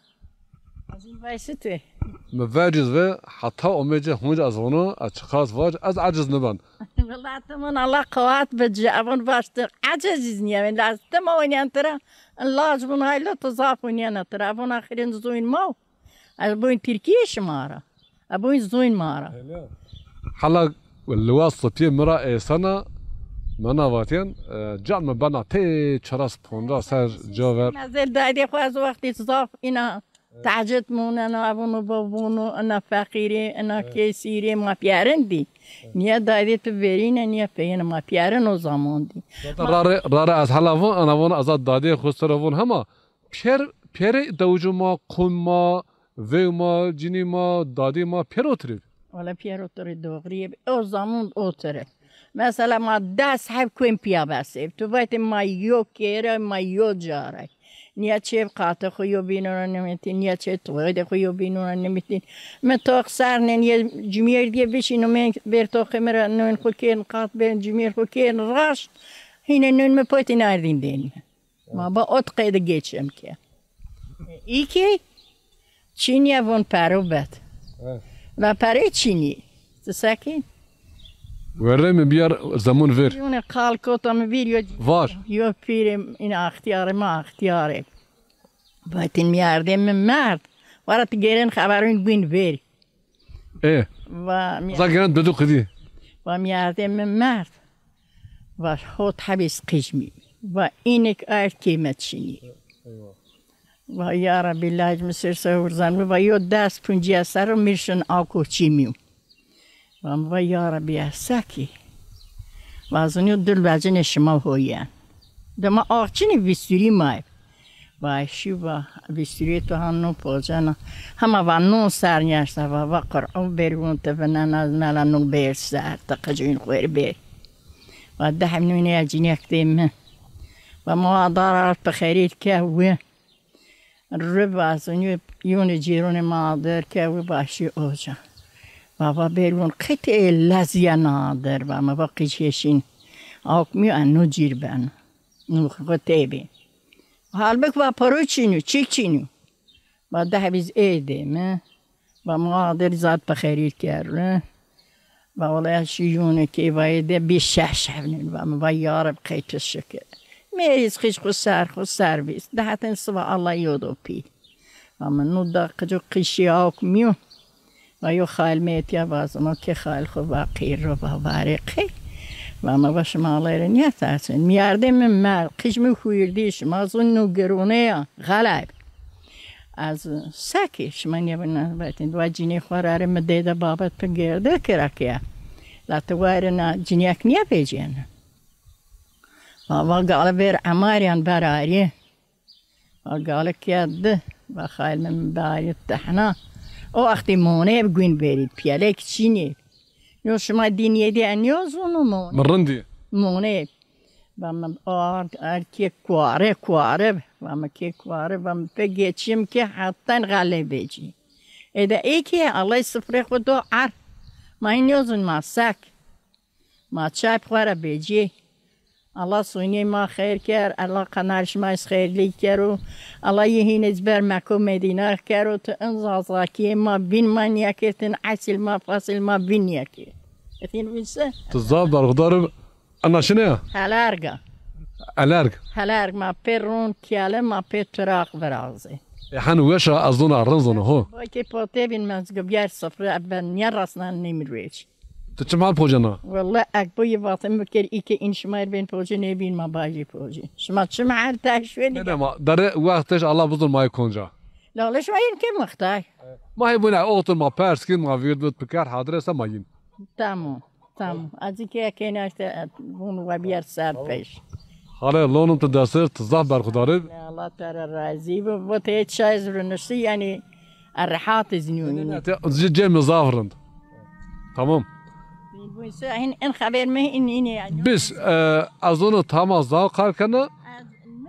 Ez vayşitê. Mi verciz ve heta omê ci hunc ez vono, ez çiqas vac, ez aciz niben. Wela ti min Allah qewat bici, evon vaşti aciz iz nîye. Wela ti ma oynayan tira, lac vun haylo ti zaf oynayana tira. Evon axirin zoyn ma. Ez boyn Tirkiye şima ra. Ez boyn zoyn ma ra. Hala liwa sipîyê mi ra êsena, mi na vatîyen, e, can mi bena tê çaras ponca ser ca ver. Mezel daydê xo ez wextî zaf îna tecid mûnena, evûn û bavûn û ina feqîrê, ina kesîrê ma pîyerin dî. Nîye daydê tu verîne, nîye peyêne ma pîyerin o zaman dî. Zaten rare, rare ez hela vûn, ana vûn ez a dadê xo sera vûn hema pîyer, pîyerê dewicû ma, qûm ma, vêw ma, cinî ma, dadî ma pîyer otirî. Wele pîyer otirî, doğrî yê. O zaman otirî. Mesela ma des heb kuên pîya besê. Tu vatê ma yo kêre, ma yo care. Nîya çê qatê xo yo bînû ra nimîtîn, nîya çê toxê xo yo bînû ra nimîtîn. Mi tox ser nên yê cimîyerdî yê bişîno, mi bêr toxê mi ra nên xo kên qat, bêr cimîyerd xo kên raşt. Hîne nên mi potîn erdîn dên mi. Ma ba ot qeyde geçem ke. Î ke çinîye vûn pero bet. Evet. La perê çinî. Ti sekî? Werrê mi bîyar zemûn vêr. Yûne qal kota mi vîr yo. Var. Yo pîrê îna extîyarê ma extîyarê. Vatîn mîyerdê mi merd. Wara ti gêrên xeberûn guyn vêr. E. Va mî- Za gelen dudu qidî. Va mîyerdê mi merd. Va hot hebîs qij mî. Va înik erd kêmet şinî. Va ya Rebî laj mi sir se hurzan mi. Va yo des puncîya ser o mirşin ako çî mî. Va mi va ya Rebî ez sekî. Va zunî dil vecinê şima hoyen. Dema axçinî vîstûrî ma. Va şî va, vîstûrê tu han no pocena. Hema va non ser nîyaşta va, va Qur'an bêr vûn ti vinena, nela no bêr ser, ti qicûn xwêr bêr. Va deh nûnê ya cinîyek dê mi. Va ma dar art bi xerîr ke wi. Ri va zunî yûnê cîronê ma adir ke wi va şî oca. Va va bêr vûn qitê lezîya na adir va, ma va qicê şîn. Awk mi en no cîr beno. Nû xo tê bî. Halbik va paro çînû, çîk çînû. Va deh bîz ê dê mi. Va ma adir zat bi xerîr kerri. Va wela şî yûnê kê va ê de bî şeş hevnîn. Va mi va ya Reb qey tu şikir. Mêrîz qij xo ser xo ser bîz. Dehetin siba Allah yo do pî. Va mi nû da qico qişî awk mîyo. Va yo xal mi etîya vazima ke xal xo va qîr ro va varê qey. Va mi va şima Allay rê nîya tersin. Mîyerdê mi merd, qij mi huyirdî, şima zun nû girûne ya, xeleb. Ez sekî, şima nîya bina vetin. Va cinê xo ra rê mi dêde babet pi gerde kira ke. La ti wayre na cinîyek nîya vecîyene. Va, va gale ver emaryan berarî. Va galik ya di, va xayl mi barî tehna. O wextî monê bi guyn verî, piyelek çînî. Yo şima dîn yedî en yo zûnû monê. Mi rindî. Monê. Va mi ard, ard kê kuare, kuare. Va mi kê kuare, va mi pe geçim ke hatan xale becî. Ede ê ke Allay sifrê xo do ar. Ma in yo zûn ma sek. Ma çay bi xo ra becî. Allah sonîyê ma xeyr ker, Allah qenar şima iz xeyrlî kero. Allah yê hîn iz ber Meko Medîna kero. Ti in Zazakîyê ma vîn ma nîyekê, tin esil ma, fasil ma vîn nîyekê. Etin vîn se? Ti zaf berxudar ib. Ena şine ya? Helerg a. Helerg. Helerg ma pê ron kele, ma pê turaq virazê. E, hen weş a, ez zona, rind zona, ho. Bakê potê vîn mezgo biyar sifre, ben nîya rasnan nêmir weş. Ti çim hal pocena? Wella ek bo yê vaxtê mi bikerî, î ke în şima rê bên pocê, nêbîn ma bajî pocê. Şima çim hal teş wenî. Ne ma dere wextêş Allah bizon ma yê konca. Lale şima yên ke mixtay. Ma hê bune otur ma pers kin, ma vîr bit piker hadre se ma yin. Tamam, tamam. Azî ke kêna işte, bunu ve bir ser peş. Hale lonun tu desir, tu zaf berxudar ib. Allah Teala razî bi. Bu te çay zürünüsü yani, rehat izniyonî. Cem zaf rind. Tamam. Bu ise en, en haber mi in, in yani. Biz, e, ez onu tamam zaf kar kena.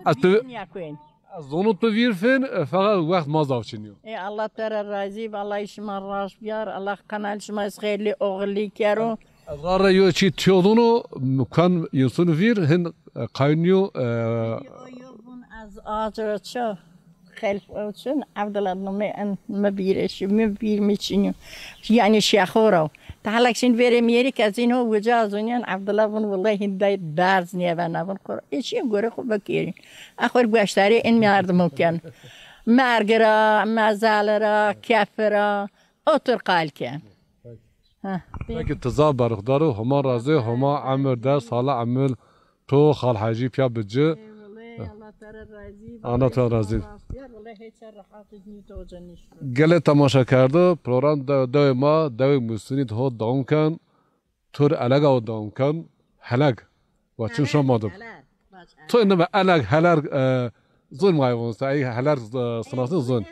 Ez tu ya kuen. Ez zonû tu vîr fên, e, feqet wext ma zaf çin yo. E, Allah Teala razî bi, Allah şima raşt biyar, Allah kanal şima ez xeyrlî oxirlî kero. Ez ra re yo çî tiyodûno, kuan yinsun vîr, hin, e, qayniyo, e, yo, yo, bun ez acira ça, xelf o çin, Abdullah nome en mi bîre şi, mi bîr mi çin yo. Yani şexo ra. Tehlak şin verê mîyerî ke zîn ho, uca zûnîyen Evdila vûn, wellahî day berz nêvena vûn, xo ê çîyê gorê xo bikerî. A xo rê gueştarê în merdimo ken. Mergi ra, mezali ra, kefi ra, otur qal ken. Ha. Peki, ti zaf berxudar o, Homa razê, Homa emir de, sala emir. To Xal Hecî pîya bi ci. Ê, wele, Allah Teala razî. Ana to razî. Wele, hiç rehat nî to cenîş. Gelê temaşekerdo, program de, dewê ma, dewê Musûnî de ho dewam ken. Tur elega ho dewam ken. Heleg. Wa çin şoma dib. To nime eleg, heler, e, zon ma yê von se, ey heler, e, sinasin zon.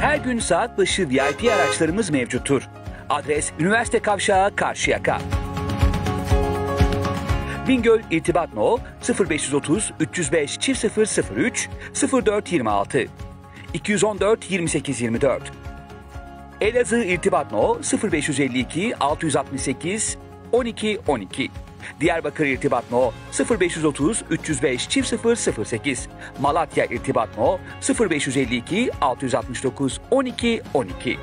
Her gün saat başı V I P araçlarımız mevcuttur. Adres: Üniversite Kavşağı, Karşıyaka. Bingöl, irtibat no sıfır beş yüz otuz, üç yüz beş, çift sıfır sıfır üç, sıfır dört yirmi altı, iki yüz on dört, yirmi sekiz yirmi dört. Elazığ, irtibat no sıfır beş yüz elli iki, altı yüz altmış sekiz, on iki on iki. Diyarbakır, irtibat no sıfır beş yüz otuz, üç yüz beş, çift sıfır sıfır sekiz. Malatya, irtibat no sıfır beş yüz elli iki, altı yüz altmış dokuz, on iki on iki.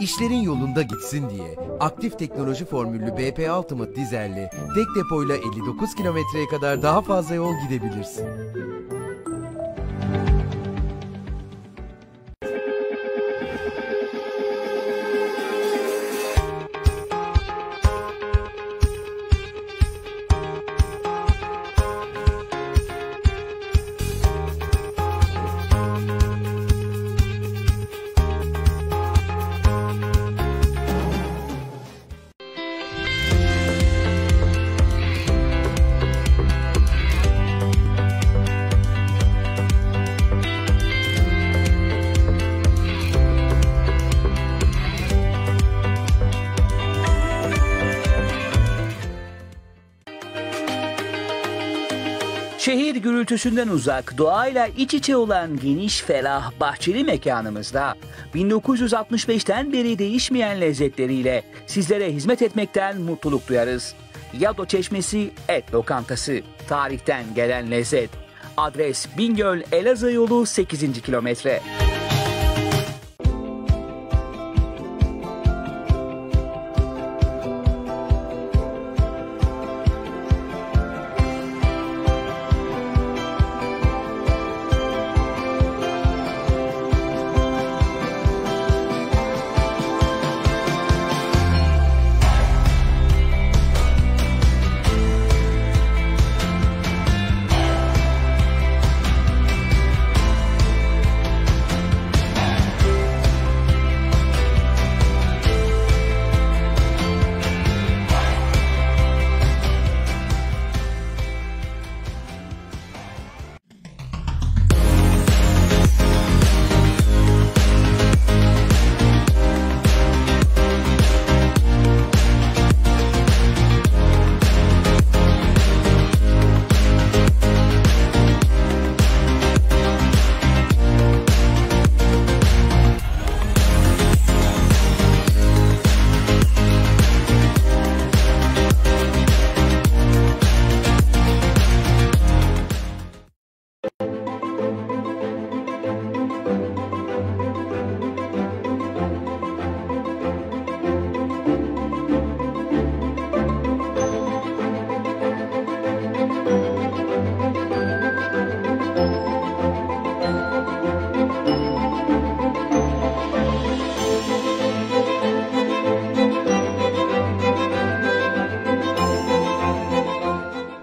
İşlerin yolunda gitsin diye aktif teknoloji formüllü B P Ultimate dizelli tek depoyla elli dokuz kilometreye kadar daha fazla yol gidebilirsin. Şehir gürültüsünden uzak, doğayla iç içe olan geniş, ferah, bahçeli mekanımızda bin dokuz yüz altmış beşten beri değişmeyen lezzetleriyle sizlere hizmet etmekten mutluluk duyarız. Yado Çeşmesi Et Lokantası. Tarihten gelen lezzet. Adres: Bingöl Elazığ yolu, sekizinci kilometre.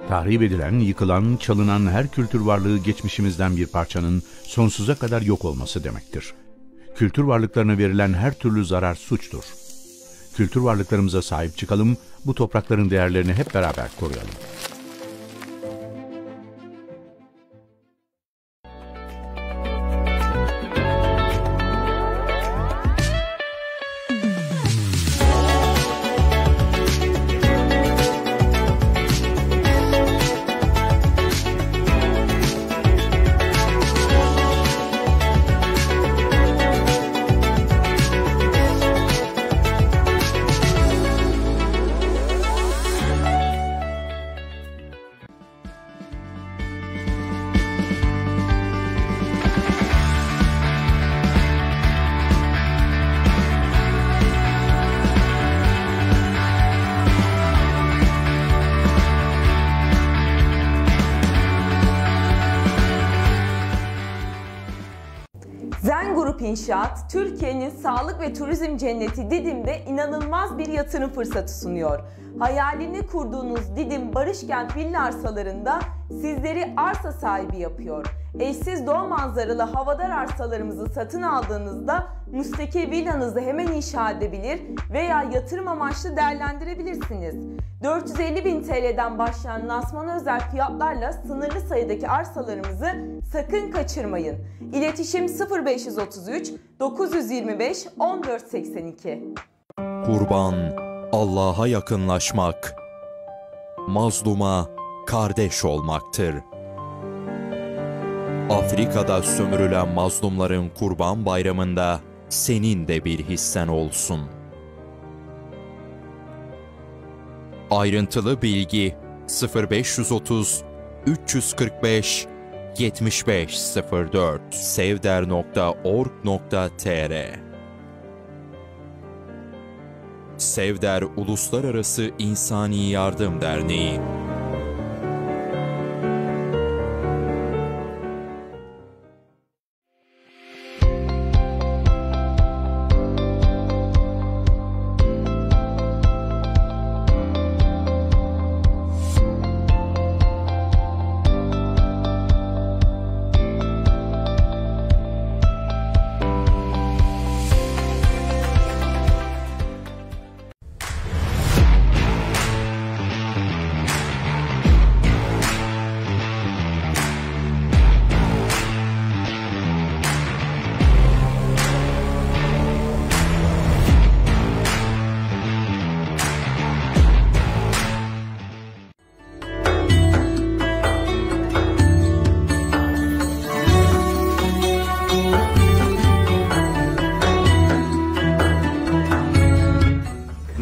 Tahrip edilen, yıkılan, çalınan her kültür varlığı geçmişimizden bir parçanın sonsuza kadar yok olması demektir. Kültür varlıklarına verilen her türlü zarar suçtur. Kültür varlıklarımıza sahip çıkalım, bu toprakların değerlerini hep beraber koruyalım. Zen Grup İnşaat, Türkiye'nin sağlık ve turizm cenneti Didim'de inanılmaz bir yatırım fırsatı sunuyor. Hayalini kurduğunuz Didim Barışkent Villa arsalarında sizleri arsa sahibi yapıyor. Eşsiz doğa manzaralı havadar arsalarımızı satın aldığınızda müstakil villanızı hemen inşa edebilir veya yatırım amaçlı değerlendirebilirsiniz. Dört yüz elli bin T L'den başlayan lansmana özel fiyatlarla sınırlı sayıdaki arsalarımızı sakın kaçırmayın. İletişim: sıfır beş yüz otuz üç, dokuz yüz yirmi beş, on dört seksen iki. Kurban, Allah'a yakınlaşmak, mazluma kardeş olmaktır. Afrika'da sömürülen mazlumların Kurban Bayramı'nda senin de bir hissen olsun. Ayrıntılı bilgi: sıfır beş yüz otuz, üç yüz kırk beş, yetmiş beş sıfır dört, sevder nokta org nokta T R. Sevder Uluslararası İnsani Yardım Derneği.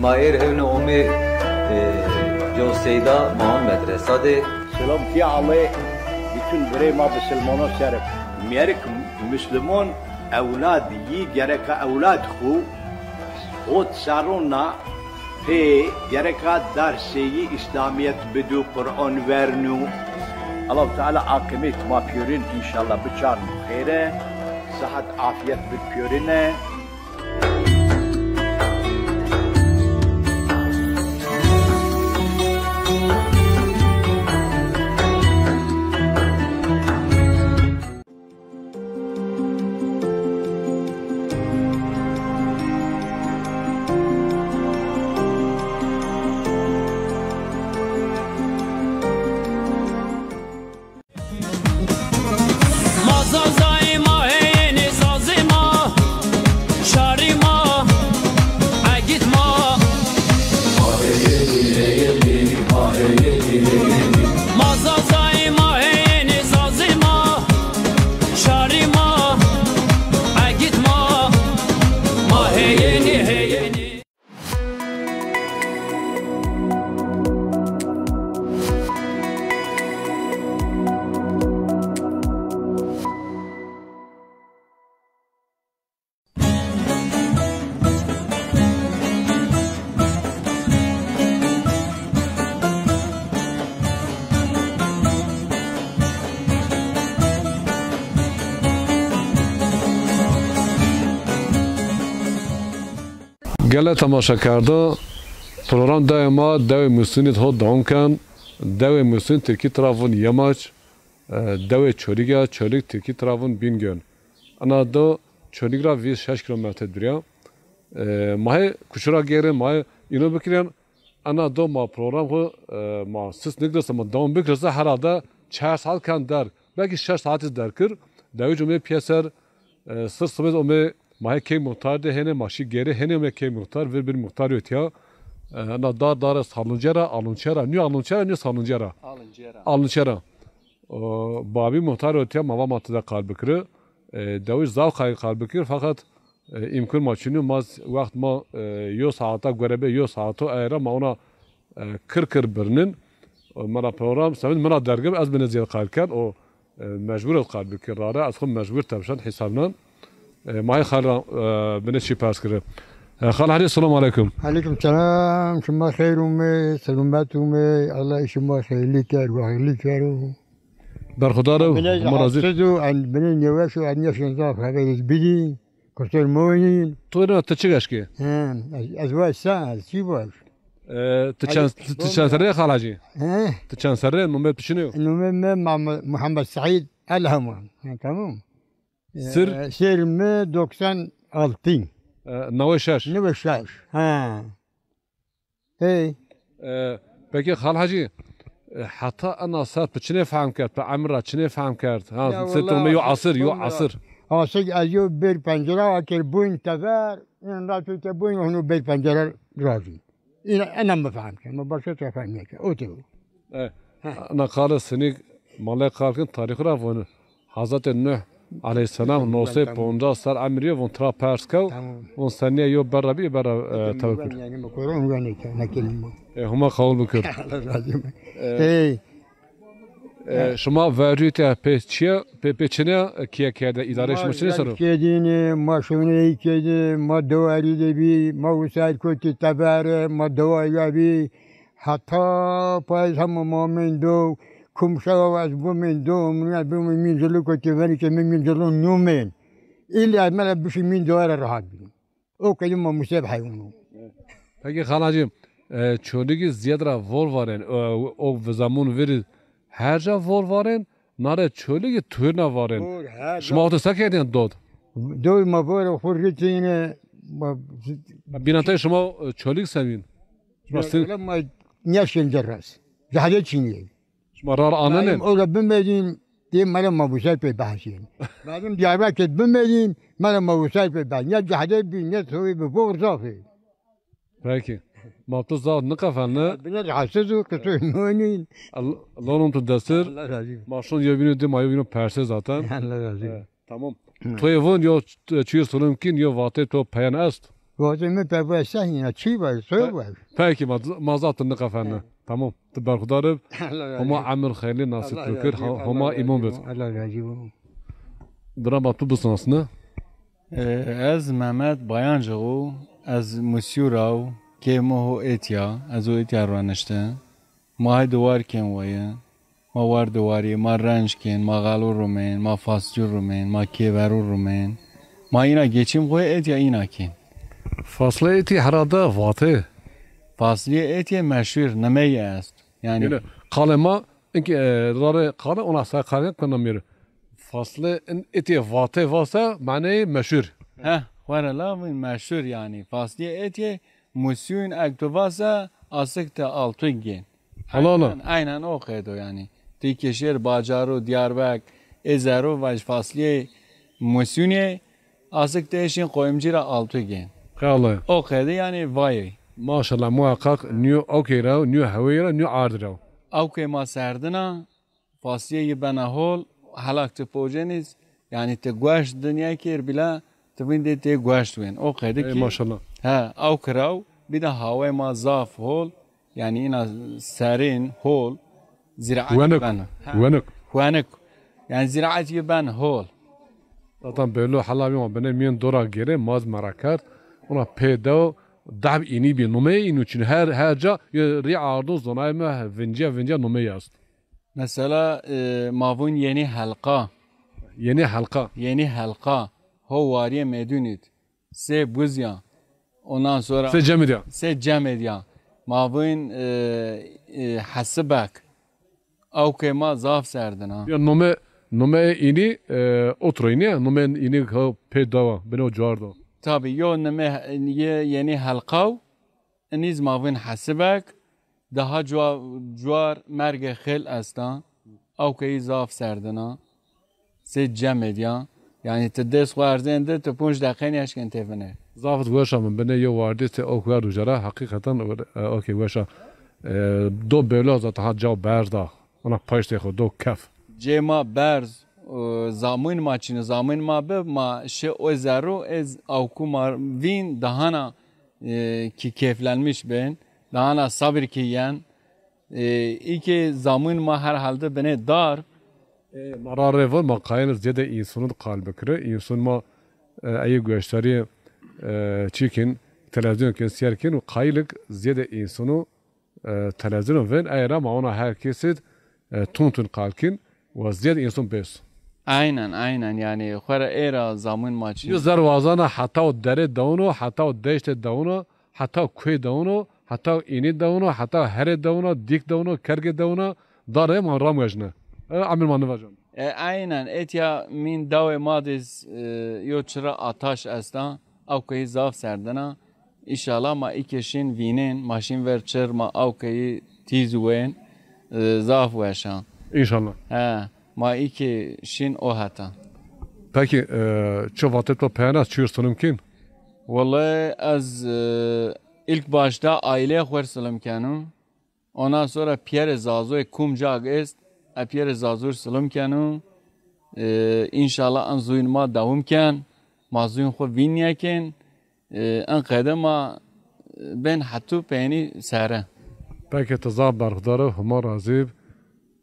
Ma êr hewne omê, e, co seyda ma on medresa de. Selam ki ale. Birê ma bisilmono ser. Mêrik muslimon ewlad yî gereka ewlad xwu hot serrona pê gereka dersê yî îslamîyet bidû, Quran wernû. Allahu Teala aqibet ma pîyorîn înşallah biçarno xêre, sihet afîyet bid pîyorîne. Ma Zazay ma heyênî, Zazê ma, şarî ma, egît ma. Ma Zazay ma heyênî, Zazê ma, şarî ma, egît ma. Ma heyênî, heyênî. Gelê temaşekerdo, program dewê ma, dewê Musûnî ho dewam ken. Dewê Musûn tirkî tira vûn Yemaç, e, dewê Çolîg a, Çolîg tirkî tira vûn Bingöl. Ena do Çolîg ra vîst şeş kîlometre dûrî ya. E, ma hê kuçura gêrên, ma hê îno bikirên, ena do ma program xwu, e, ma sis nikirse, ma dewam bikirse, herhalde çar saet ken der. Belkî şeş saet zî derg kir. Dewij omê pîyeser, e, sir sibê omê, ma hê key muxtar de hênê, ma şî gêrê hênê omê key muxtar, vir bir muxtar yo tîya. E, ena dar dar est Salonçe ra, Alonçe ra, nîyo Alonçe ra, nîyo Salonçe ra. Alonçe ra. Alonçe ra. O, babî muxtar yo tîya, ma va ma ti de qal bikiri. E, dewij zaf qayîl qal bikir, feqet, e, îmkun ma çinî, ma z-, wext ma, e, yo saeta gore bê, yo saeto ey ra ma ona, e, kir kir birnin. O, mi ra program, semîn mi ra derg bi, ez binê zîyad qal ken. O, e, mecbur ez qal bikir rare, ez xwu mecbur tepşen hîsabnan. E, ma hê xal ra, e, binê çî pers kiri. E, Xal Hecî, selamu eleykum. Eleykum selam, şima xeyr omê, selamet omê, Allah şima xeyrlî ker, wa xeyrlî kero. Berxudar o, Huma razî. Rahatsiz o, en binê nêweş o, en nêşên zaf xeberî bidî. Kusur mewînîn. Tu ne, tu çi geş kî? He, ez, ez weş sa, ez çi weş? E, tu çend, tu, tu çend serre Xal Hecî? He? Tu çend serre, numê tu çinê yo? Numê mi Mame-, Muhammed Seîd Elhema. He, tamam. Sir? E, sir mi doksan altı. E, newey şeş. Newey şeş, ha. Hey. E, peki Xal Hecî, e, heta ena ser tu çinê fehm kerd, tu emir ra çinê fehm kerd? Ha, ser tu yo asir, yo asir. Asir ez yo bir pencera akir bûn tever, in ra tu te bûn hunu bir pencera razî. Ina, ena mi fehm kerd, mi başka şey fehm nêkerd. O tê. E, ena qalê sinî malê qal kin tarîxî ra vûn. Hazretê Nuh eleyhîsselam no sey poncas ser emrî yo, vûn tira pers kew, vûn senîye yo berra bî, berra, e, tewr kir. E, Huma qewul bikir. Allah razî bo. E, e, şima vercû te pê çi ya, pê, pê çinê ya, e, kîye kerde, îdare şima çinê ser o? Kerdîne, ma şoneyî kerdî, ma dewarî de bî, ma wisayîl kotî tebere, ma dewarî ya bî. Heta payîz hema ma mên do, kumşa ez bimên do, min bimên mîn zilû kotî venî ke mi mîn zilû nûmên. Îlî ez mele bişî mîn do ra rehat bî. O kedî ma museb heywan o. Peki Xal Hecî, e, Çolîgî zîyed ra vor varên, e, o vizamûn virî her ca vor varên, nare Çolîgî tuhirna varên. Şima oto se kerdîn dod? Dod ma vor xwu ritîne, ma... Bînatay şima, e, Çolîg semîn? Şima sin... Ma nêşkên ci res. Cehde çinî. Şima rar anenên? Ora bimedîn, dê mele ma wisay pê behsîn. Lazim Diyarbakir bimedîn, mele ma wisay pê behsîn. Ne cehde bî, ne soyî bî, vor zaf ê. Peki. Ma tu zaf niqefene. Binê rahatsiz o, qisûr nîyonîn. Lon tu desir. Allah razî bo. Ma şon yewbînî dî, ma yewbînî persê zaten. Allah razî bo. E, tamam. Hı. Tu yê vûn yo, ç-, çîyo sulum kîn, yo vatê to peyen est? Vatê mi pe bu sehîna, çî var, soy var. Peki, ma, ma zaf tu niqefene. Hı. Tamam. Ti berxudar ib. Allah razı Homa olsun. Emir xeyrlî nasip Allah bikir. Razı olsun. Homa Allah razı imon bit. Olsun. Allah razı olsun. Bira ma tu bisnasne. E, ez Mehmet Bayancık u, ez Musyu ra u, kê mi ho êtya, ez o êtya ronişte. Ma hay diwar kên weye. Ma war diwarî, ma renc kên, ma xelo rumên, ma fascû rumên, ma kêverû rumên. Ma îna geçîm xo êtya îna kên. Faslê êtî herhalde vate. Faslîyê êtî meşhur, nimeyî est. Yanî Yanî qalê ma, inkî, e, rarê qalê ona say qalê kena mîr. Faslê in êtî vate vasa maneyê meşhur. Heh, xwere la vin meşhur yanî. Faslîyê êtî Musîyûn eg tu vasa asik te altû gên. Hala, hala. Aynen, aynen o qeydo yanî. Ti ke şêr bacaro, Diyarbek, ê zero vaj faslîyê Musîyûnê, asik te şîn qoyimcî ra altû gên. Qala. O qeyde yanî vayê. Maşallah, muhakkak nîyo okey ra, nîyo heweyî ra, nîyo ard ra. Okey ma serdina, faslîyê yi bena hol, helak ti pocenîz, yanî ti gueşt dinya kêr bîla, ti vîndê tê gueşt wên. O qeyde Ey, ki, maşallah. He, aw kiraw, bir de hawayê ma zaf hol, yanî îna serîn, hol, ziraet Wenik, bena. He. Wenik. Wenik. Yanî ziraet yi ben hol. Zaten bello, hela bî ma binê mîyên dora gêrê, ma zî merak kerd. Ona pê dew dehb înî bî, numeyê înû çin her, her ca, yo rî ardo zonayê mi vincîya, vincîya numeyî est. Mesela, e, ma vûn Yenî Helqa. Yenî Helqa. Yenî Helqa. Ho warîyê Mêdûnî d. Sê buz ya. Ondan sonra Sê cemid ya. Sê cemid ya. Ma vûn, e, e, Hesibek. Ewkê ma zaf serdin ha. Ya nome, nome înî, e, otroyî nîye? Nome înî ha pê dawa, binê o cuar do. Tabi, yo nome yê Yenî Helqaw. Inî zî ma vûn Hesibek, daha cua-, cuar mergê xêl esta, ewkeyî zaf serdin a, sê cemêd ya. Yanî ti dest xwu erzên di, ti ponc deqeyî nêeşkên têvinê. Zaf zî weş a, min binê yew wardî sê ewk werd uca ra, heqîqeten, e, okey, weş a. E, do bêlo zaten ha caw berz da, ona paştê xwu do kef. Cê ma berz, e, zamûn ma çin, zamûn ma bi, ma şi o zerrû, ez ewkû ma vîn, dahana e, ki keyflenmiş bên. Dahana sabir ki yen. E, î ki zamûn ma herhalde binê dar. E, ma ra rê vûn, ma qayîl zêde însonû di qal bikirî. Însonû ma, e, eyê gueştarî, e, çî kin, televîzyon kin, sîyer kin û qayîlik zêde însonû e, televîzyonû vên, ey ra ma ona her kesî, e, tun tun qal kîn, wa zêd însan bês. Aynen, aynen, yanî xwu ra ê ra zamûn ma çin. Yo zerr wazana heta o derê dewno, heta o deştê dewno, heta o kuê dewno, heta o înî dewno, heta o herê dewno, dîk dewno, kergê dewno, darê ma ram wejne. E, emir ma nivajano. E, aynen, etya mîn dawê ma de z-, e, yo çira ataş esta, ewkeyî zaf serdin a. Înşallah ma î ke şîn vînên, ma şîn ver çir, ma ewkeyî tîz wên, e, zaf weş a. Înşallah. He, ma î ke şîn o heta. Peki, e, çi vatê to peyena, çi silim kîn? Wellahî ez, e, ilk başta aîleyê xwu r silim keno. Ondan sonra pîyerê Zazoyê kum cag est, e pîyerê Zazo r silim keno. E, înşallah en zûyn ma dewam ken, ma zûyn xwu vîn nêkên. E, en qede ma, e, bên hetû peynî sere. Peki ti zaf berxudar ib, Homa razî b.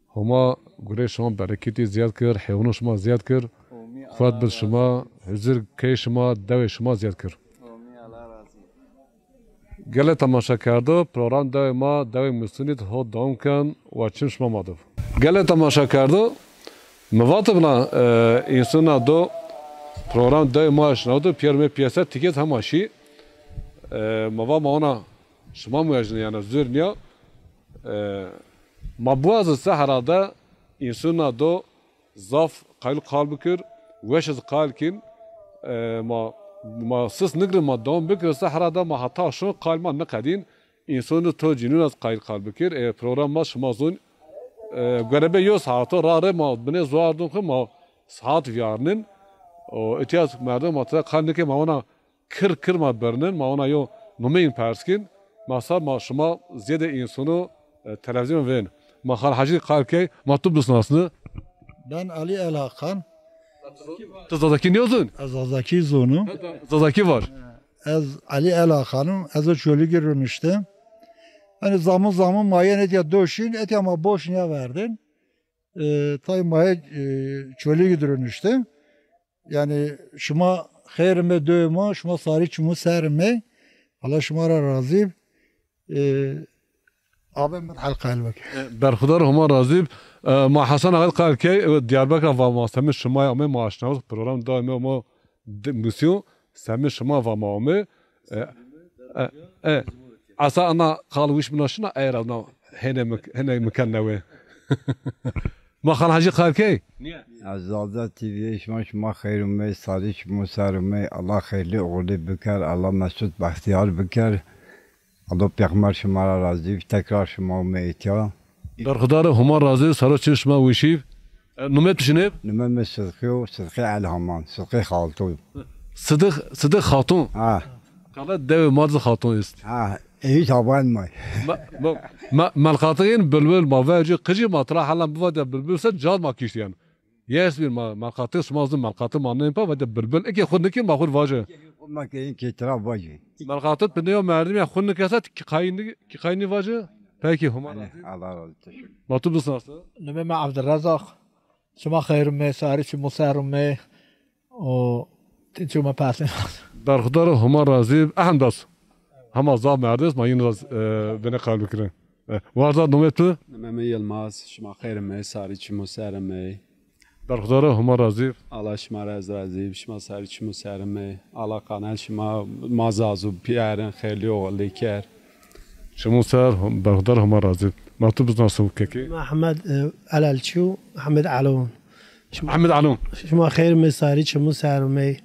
Homa gurê şima bereketî zîyad kir, heywanû şima zîyad kir. Amîn, Xwet Allah bid razî şima, huzur key şima, dewê şima zîyad kir. Amîn, Allah razî. Gelê temaşekerdo, program dewê ma, dewê Musûnî d ho dewam ken, wa çim şima ma do. Gelê temaşekerdo, mi vatibna, e, însûna do program dewê ma eşnawdo, pîyer mi pîyese tikêt hema şî. E, mi va ma ona şima muejnî, yanî zûr nîya. E, ma biwazin se herhalde însûna do zaf qayîl qal bikir, weş iz qayîl kîn. E, ma, ma sis nigrin, ma dewam bikir, se herhalde ma heta şon qayîl ma niqedîn. Însonû to cînûn ez qayîl qal bikir. E, program ma şima zûn. E, gerebe yo saeto ra rê ma binê zuar dûn xwu ma saet vîyarnin. O, îtya merdim ma tira qayîl nikê ma wana kir kir ma birnin, ma ona yo numeyîn pers kîn, ma sa ma şima zêde însonû, e, televîzyon vên. Ma Xal Hecî qayîl key, ma tu bisnasni. Ben Ali Elhakan. Tu Zazakî nêzûn? Ez Zazakî zûnû. Zazakî var. Ez Ali Elhakanû, ez o Çolîgî ronişte. Hani zaman zaman ma yen etya doşin, etya ma boş niya verdin. E, tay ma hê, e, Çolîgî dir o niştin. Yani şima xeyr ame, dewê ma, şima sarî çimû ser ame. Allah şima ra razî. E, Abi min hal qal bik. E, berxudar Homa razî b. E, ma Hasan Ağal qal key, e, Diyarbekir va ma semê şima ame, ma aşnawis program daîme ma d-, musîyo, semê şima va ma ame. E, e, e, asa ana qal wiş bina şina, ey ra na hene mik-, hene miken newe. Ma Xal Hacî qal key? Ez Zaza T V'ye şima, şima xeyr umey, sarî çimû ser umey, Allah xeyrlî oxirlî biker, Allah mesut bextiyar biker. Allah pêxmer şima ra razî, tekrar şima umey etya. Berxudar Homa razî, saro çim şima wişî. E, nume tu şinê? Nume mi Sidqî yo, Sidqî Elhaman, Sidqî Xalto. Sidq, Sidq Xatun. Ha. Kala dewe ma zî Xatun est. Ha, evi taban may. Ma, ma, ma, melqatî yin bilbil ma vecî qicî ma tira helan biva de bilbil se cad ma kiştiyen. Yes bir ma, melqatî şima zî melqatî ma nên pa, vade bilbil. Eke xu nikî ma xu vaje. Ma ke yin ke tira vaje. Melqatî pinde yo merdim ya xu nikesa ki qayni, ki qayni vaje. Peki Homa razî. Allah razî, teşekkür. Ma tu bisnasnî. Nume mi Abdurrazak. Şima xeyr umey, sarî çimû ser umey. O, ti çima persin. Berxudar Homa razî, ehn das. Hema zaf merdes, ma yin raz, e, bine qal bikirin. E, warza nume tu? Nume mi Yilmaz, şima xeyr umey, sarî çimû ser umey. Berxudar Homa razî. Allah şima ra ez razî, şima sarî çimû ser umey. Allah qanel şima ma zazu piyerin xeyrlî oxirlî ker. Çimû ser, berxudar Homa razî. Ma tu bisnasnî kekî? Mehmed, e, Elalçî û Mehmed Elon. Şima, Mehmed Elon. Şima xeyr umey, sarî çimû ser umey.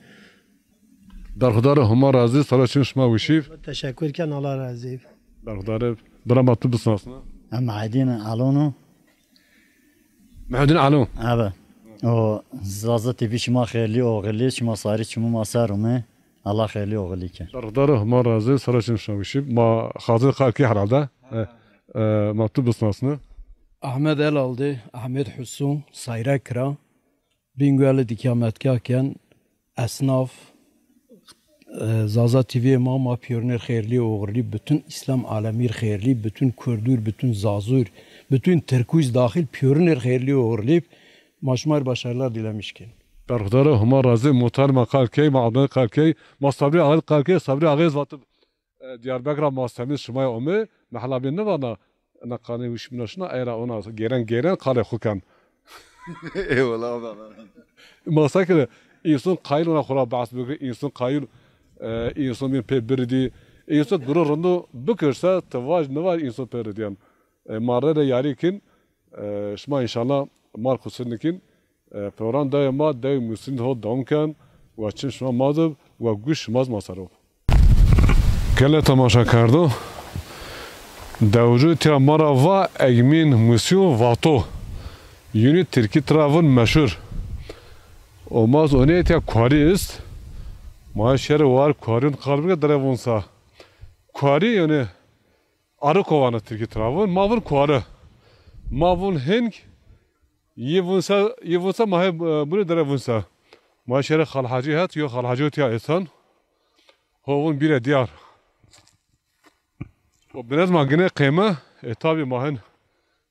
Berxudar Homa razî, sara çim şima wişî. Teşekkür ken, Allah razî. Berxudar, bira ma tu bisnasnî. Em Muhedîn Elon o. Muhedîn Elon. Abi. O Zaza T V şima xeyrlî oxirlî, şima sarî çimû ma ser umey. Allah xeylî oxilî ke. Berxudar Homa razî, sara çim şima wişî. Ma xazir qal kî herhalde. E, e, ma tu bisnasnî. Ahmed Elaldi, Ahmed Husun, Sayra Kira, Bingöl dikametgah ken, esnaf, e, Zaza T V ma, ma pîyoriner xeyrlî oxirlî, bütün İslam alemîr xeyrlî, bütün Kurdûr, bütün Zazûr, bütün Tirkûz dahil pîyoriner xeyrlî oxirlî, ma şima rê başarılar dilemiş ken. Berxudar Homa razî, muhtar ma qal key, ma Adnan qal key, ma Sabrî Axayî qal key, Sabrî Axayî vatib, e, Diyarbekir ra ma semî şima ome, mehla bîn nivana, ina qanê wişmîna şina, ey ra ona gêren gêren qalê xu ken. Eyvallah abi. Ma se kire, însan qayil ona xu ra behs bikir, însan qayil, e, însan bîn pê biridî, însan duro rindo bikir se, ti vaj nivaj însan pê ridîyen. E, ma rê rê yarî kin, e, şima înşallah ma rê qusir nikin. E, program dewê ma, dewê Muslim ho dewam ken. Wa çim şima ma de, wa guş şima zî ma ser o. Gelê temaşakerdo, dewicû tiya ma ra va Egmîn Musîyo Vato. Yûnî tirkî tira vûn meşhur. O ma zî onê tiya kuarî est. Ma şêrê war kuarîyon qal bike dere vûn sa. Kuarî yanî ariko vana tirkî tira vûn. Ma vûn kuari. Ma vûn hing. Yî vûn se, yî vûn se ma hê, e, bûrê dere vûn se. Ma şêrê Xal Hacî het, yo Xal Hacî tiya êsan. Ho vûn bîre diyar. O binez ma gine qeyme, e, tabî ma hin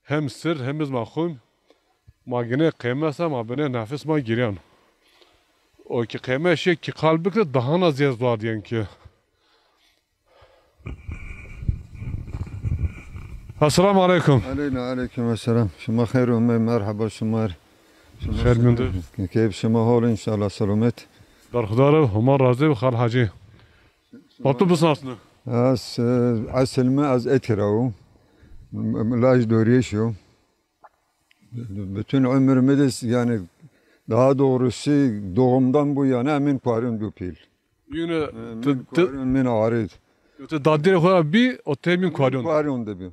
hem sir, hem iz ma xum. Ma gine qeyme se ma bine nefis ma gîryan. O ki qeyme şê ki qal bikre daha na ziyez dua diyen ki. Esselamu aleyküm. Aleyna aleyküm esselam. Şima xeyr ûmey, merheba şima rê. Şima xeyr mîndî. Keyf şima hol înşallah selamet. Berxudar ib, Homa razî bi Xal Hacî. Ma tu bisnasnî. Ez, e, esil mi ez Etî ra wo. M-, m-, laj Dorîyeş yo. Bütün ömrümü de, yani, daha doğrusu doğumdan bu yana emin kuaryon Dupil. Yine emin kuaryon, min arid. Te dadîrê xo ra bî, o te mîn kuaryon. Kuaryon de bî.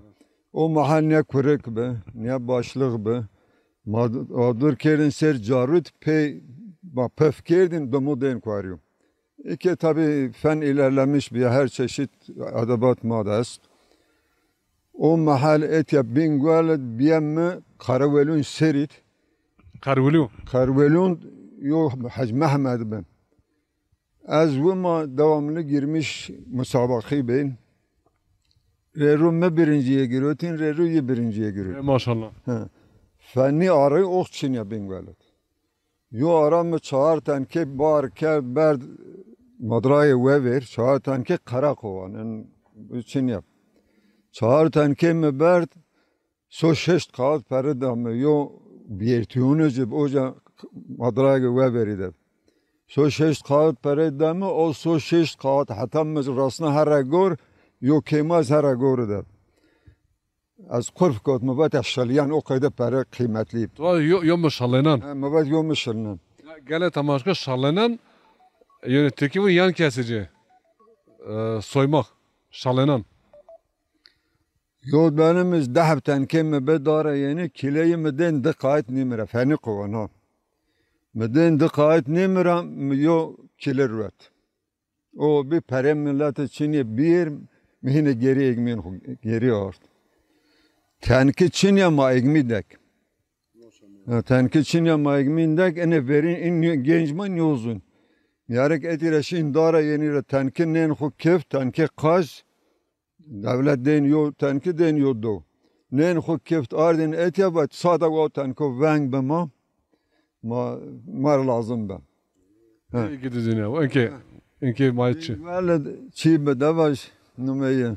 O mahal ne kurek bi, ne başlık bi. Ma adur kerdin ser carut, pey ma pef kerdin, domo den kuaryon. İki tabi fen ilerlemiş bir her çeşit edebat ma da est. O mahal etya Bingöl biyem mi Karawelun serit. Karwelun. Karwelun yo Hac Mehmed bin. Ez wima devamlı girmiş musabaqî bin. Rê ro mi birincîye girotîn, rê ro yi birincîye girotîn. E, maşallah. He. Fenî arayî ox çinya Bingwelit. Yo ara mi çar tenkê bar kerd, berd madrayê wevêr, çar tenkê Qereqowan, en çinya. Çar tenkê mi berd, so şeşt kağıt pere da mi, yo biyertiyonê ci oca madrayê wevêrî de. So şeşt kağıt pere da mi, o so şeşt kağıt heta mi rasna here gor, yo kêmaz here gor de. Ez qurf kot, mi vet ez şilîyan, o qeyde pere qîmetlî. Tu va yo, yo mi şalênan. He, mi vet yo mi şilînan. Gelê temaşke şalênan, yanî tirkî vûn yan kesici, e, soymak, şalênan. Yo benim iz dehb tenkê mi bi dara yenî, kîleyî mi dên di qayt nîmira, fenî qowan ha. Mi dên di qayt nîmira, mi yo kîle ruet. O bi perê milletî çinî bîr, mi hînî gêrî egmîn xwu gêrî ard. Tenkî çinî ma egmî dek. Ha, tenkî çinî ma egmîn dek, ene verîn în genc ma nîyozun. Nîyarek etî ra şîn dara yenî ra tenkî nên xwu kif, tenkî qaj, dewlet dên yo tenkî dên yo do. Nên xwu kif ardîn etya va sada wa tenko veng bi ma. Ma, ma rê lazim be. He. Ê gidi zîne. Enke, enke ma çi? Wele çî bi devaj numeyî.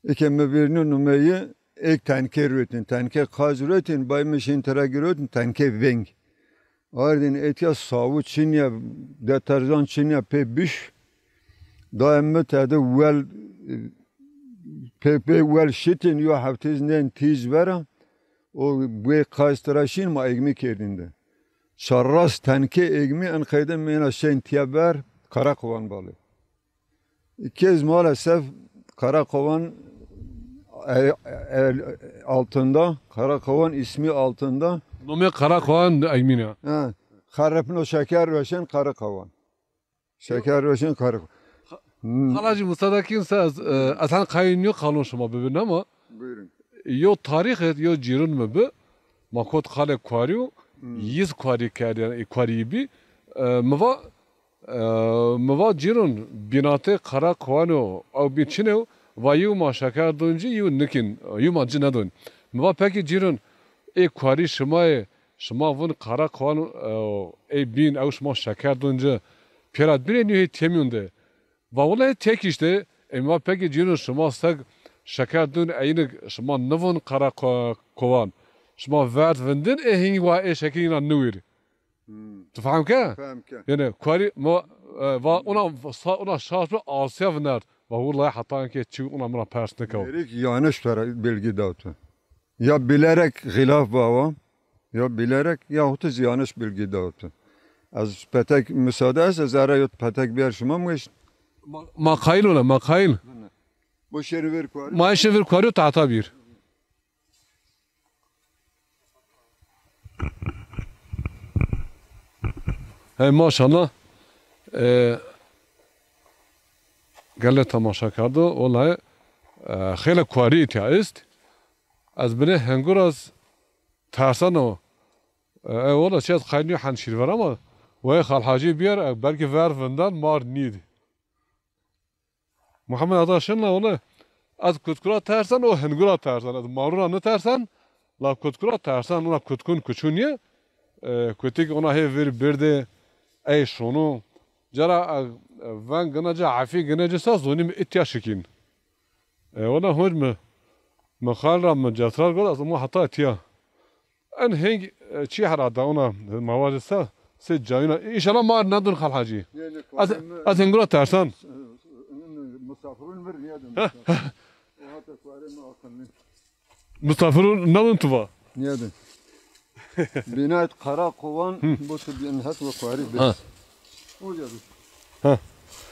Eke mi vîrnî numeyî, êk tenkê ruetin, tenkê qaj ruetin, bay mi şîn tira girotîn, tenkê veng. Ardîn etya sawu çinîya, deterjan çinîya pê biş. Dayê mi tede wel, pê, pê wel şitîn, yo heftîz nên tîj vera. O buê qaj tira şîn ma egmî kerdîn de. Şarras tenkê egmî en qeyde mi êna şên tiya ber, Karakovan balê. Kez maalesef Karakovan e, e, altında, Karakovan ismi altında. Nomê Karakovan egmîn a. Ha, xerepno şeker veşen Karakovan. Şeker roşên karî. Hmm. Xalacî, musade kîn se ez, e, ez hen qayîl nîyo qalon şima bibin ama. Buyurun. Yo tarîx id, yo cîrûn mi bi. Ma kot qalê kuarî û Hmm. yiz kuarî kerd, yanî kuarî bî. E, mi va, e, mi va cîrûn bînatê Qereqowan o, ew bîn çin ew, va yew ma şeker dûn ci, yew nikîn, yew ma ci nedûn. Mi va pekî cîrûn, ê kuarî şima yê, şima vûn Qereqowan, e, ey bîn, ew şima şeker dûn ci, pêra bînê nîyo hê têmîyon de. Va wele hê têk îşte, ê ma pekî cîno şima seg şeker dûn eynik şima nivûn Qereqowan. Şima verd vindin, ê hîngî wa ê şekerî îna niwîr. Hmm. Tu fehm ke? Fehm ke. Yanî kuarî ma, e, va ona sa-, ona şaş bi asya vinert. Va wele heta ke çi ona mina pers nikew. Gerek yanlış tera bilgi dawtu. Ya bilerek xilaf bawa, ya bilerek yahut da yanlış bilgi dawtu. Ez petek müsaade ez, ez ara yot petek biyer şima mweş. Ma, ma qayîl ona, ma qayîl. Bu şeri ver kuarî. Ma şeri ver kuarî tahta bir. Hey maşallah. E, gele temaşa kerdo. Wellahî, e, xeyle kuarî îtya est. Ez binê hengura z terseno. E, e, wela çi ez qayîl nîyo hen şîr ver ama wayê Xal Hacî bîyer, e, belkî ver vindan mar nîd. Muhammed Ata şinna wele ez kutkura tersen, o hengura tersen. Ez marû ra nitersen, la kutkura tersen, ona kutkun kuçun ye. E, kutik ona hê vir birde, ey şono. Cara, e, veng gina ca, efî gina ca sa zonî mi îtya şikîn. E, wela honc mi, mi xal ra mi cetral got, ez ama heta tiya. En heng, e, çi herhalde ona, ma vajê se, se cayina. Înşallah mar nedun Xal Hacî. Nê, nê, ez, kuarê mi, ez hengura tersan. Misafirun mir niyedun. Heh. O hata kuarê mi akıllı. Misafirun nedun tu va? Niyedun. Binayet Karakovan, bu tu bin het ve kuarî bes. Ha. O ya. Ha.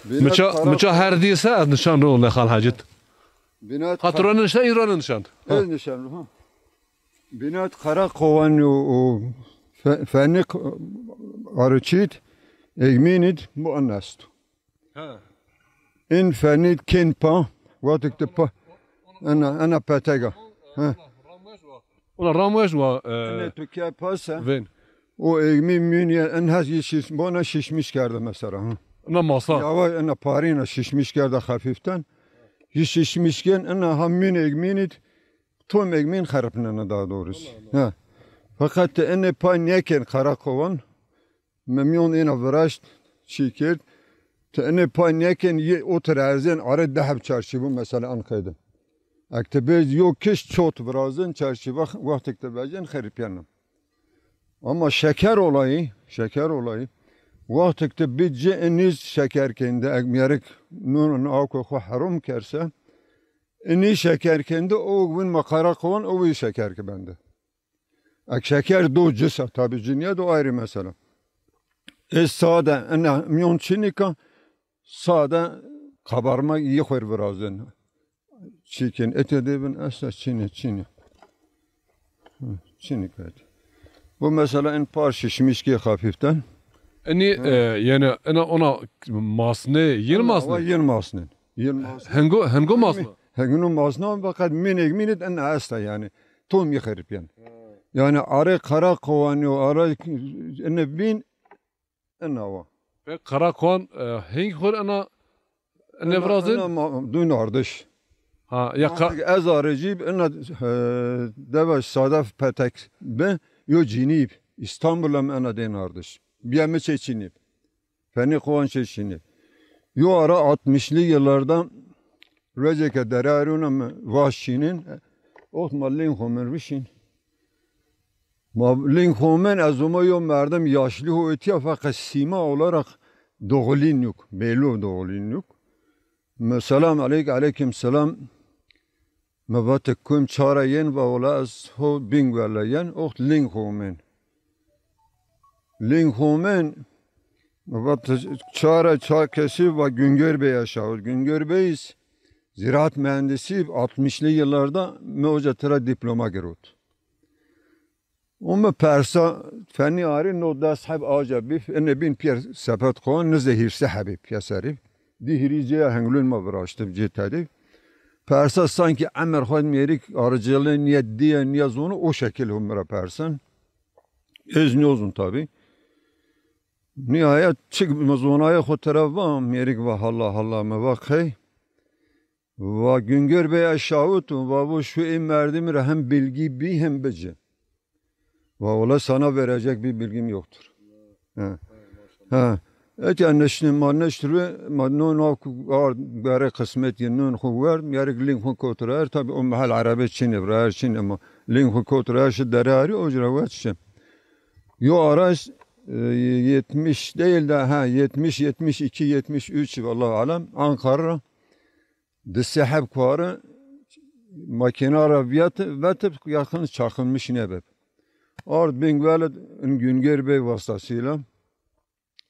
Binayet Miça, Karakovan. Miça her dîse ez nişan ro le Xal Hacît. Binayet Kar- Hatura nişan, îro nişan. Ha. Ez nişan ro, ha. Binayet Karakovan û, û fe-, fenik arıçit, egminit bu anast. Ha. In fenit kin pa, watik de pa, ena, ena petega. Ha. Ona ramweş wa, e, ene tuke pasa. Ven. O egmi münye en has şiş, bona şişmiş kerdi mesela, ha. Ena masa. Yava ena parina şişmiş kerdi hafiften. Ki şişmişken ina ha mîn egmînî, tom egmîn xeripnena daha doğrusu. Ha. Fakat ti ene pay neken Karakovan, mi mîyon êna viraşt, çî kerd, ti ene pay neken yê otir erzên are deheb çarşîbu mesela an qeyde. Ek ti bêj yo kiş çot virazin çarşîba wextek ti vecên xeripyena. Ama şeker olayı, şeker olayı, wextek ti bî ci iniz şeker kende, ek mîyerik nun awko xo herom kerse, ini şeker kende, o win ma Karakovan, o wî şeker ki bende. Ek şeker do cisa, tabi ciniye do ayrı mesela. E sade, ena mîyon çinika, sade kabarma iyi xwer virazin. Çikin, ete devin, esna çini, çini. Hı, çini kaydı. Bu mesela en par şişmiş ki hafiften. Eni, e, yani ena ona masne, yeni masne? Ama yeni masne. Yeni masne. Hengo, hengo masne? Hengo masne, fakat minik minik en esta yani. Tom yıkırıp yani. Yani are Karakovan yo, are ene bin ena wa. Pek Karakovan, e, heng xor ena, ena virazin? Ena ma, dün ardiş. Ha, ya ka- Artık ez arıcı, ena, e, deva sadaf petek be, yo cinib. İstanbul'a mı ena den ardiş. Biya mi çe cinib. Feni kovan çe cinib. Yo ara altmışlı yıllarda Roceke deraruna mı vaş çinin, ot ma lin xomen vişin. Ma lin xomen ez oma yo merdim yaşlı ho etiya fakat sima olarak doğulin yok, belli o doğulin yok. Mı selam aleyk, aleyküm selam. Mı vate kum çara yen va ola ez ho Bingöl'e yen, ot lin xomen. Lin xomen, va çara ça kesi va Güngör Bey aşağı. Güngör Bey ziraat mühendisi, altmışlı yıllarda mi oca tira diploma girot. O mi persa feni ari no des heb aca bif, ene bin piyer sepet xo, nize hîrse hebi piyer serî. Di hîrî cêya henglûn ma viraştib cê tedî. Persa sanki emir xo mêrik arıcılığı niye diye niye zonu o şekil hum mira persen. Ez niyozun tabi. Nihayet çik mi zonayê xo tera va, mêrik va halla halla mi va qey. Va Güngör Bey aşawit va bu şu ê merdimî ra hem bilgi bî hem bici. Va ola sana verecek bir bilgim yoktur. Ha. Ha. Etiya neşne ma neştru ma non o ar gare kısmet ye non xo werd, merik lin xo kotur er, tabi o mahal arabe çin evra er çin ama lin xo kotur er şu derari o cira wet çi. Yo araç, e, yetmiş değil de, ha, yetmiş, yetmiş iki, yetmiş üç, vallahu alem, Ankara di seheb kuarı makina ra viyat, vetip yakın çakılmış nebep. Ard Bingöl'e Güngör Bey vasıtasıyla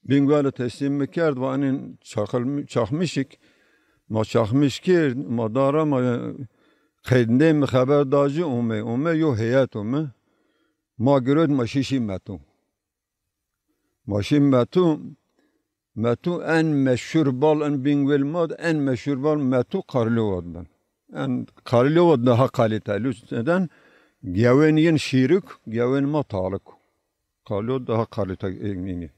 Bingöl'e teslim mi kerd ve anin çakılmi-, çakmışık, ma çakmış kerd, ma dara ma qeydinde mi xeber dacı ome, ome yo heyet ome, ma girot ma şişi metu. Ma şi metu, metu en meşhur bal en Bingöl ma de en meşhur bal metu Karlova ben. En Karlova daha kaliteli. Neden? Gewen yin şirik, gewen ma talık. Karlova daha kalite egmini.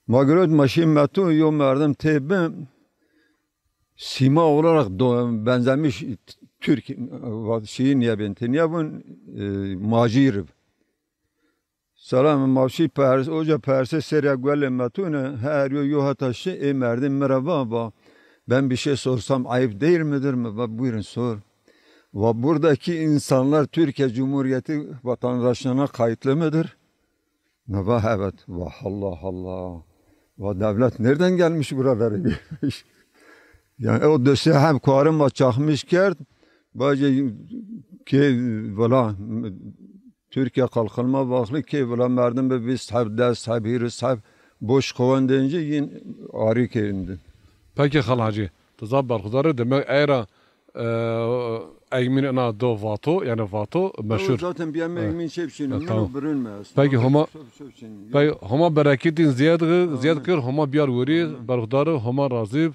Ma girot ma şi metu yo merdim tê bi sima olarak do-, benzemiş Türk, e, şeyi niye ben, niye bun, e, macir. Selam, ma şi pers, oca perse serya guele metune, her yo yo hata şi, e, merdim mi ra va, va, ben bir şey sorsam ayıp değil midir mi? Va, buyurun sor. Va, buradaki insanlar Türkiye Cumhuriyeti vatandaşlığına kayıtlı mıdır? Mi va, evet. Va, Allah Allah. Va, devlet nereden gelmiş buraları bilmiş? Yani o döse hem kuarı ma çakmış kerd, bacı ki valla Türkiye kalkınma vaklı ki vila merdim bi vîst heb, des heb, hîris heb boş kovan deyince yin arî kerindi. Peki Xal Hacî, ti zaf berxudar ê, demek eyra, e, egmîn ina do vato, yani vato meşhur. Zaten bir yemek egmîn çep çin, tamam. Birun me aslında. Peki Homa, peki Homa bereketîn ziyad, ziyad kir, Homa biyar werî, berxudar ê, Homa razî b.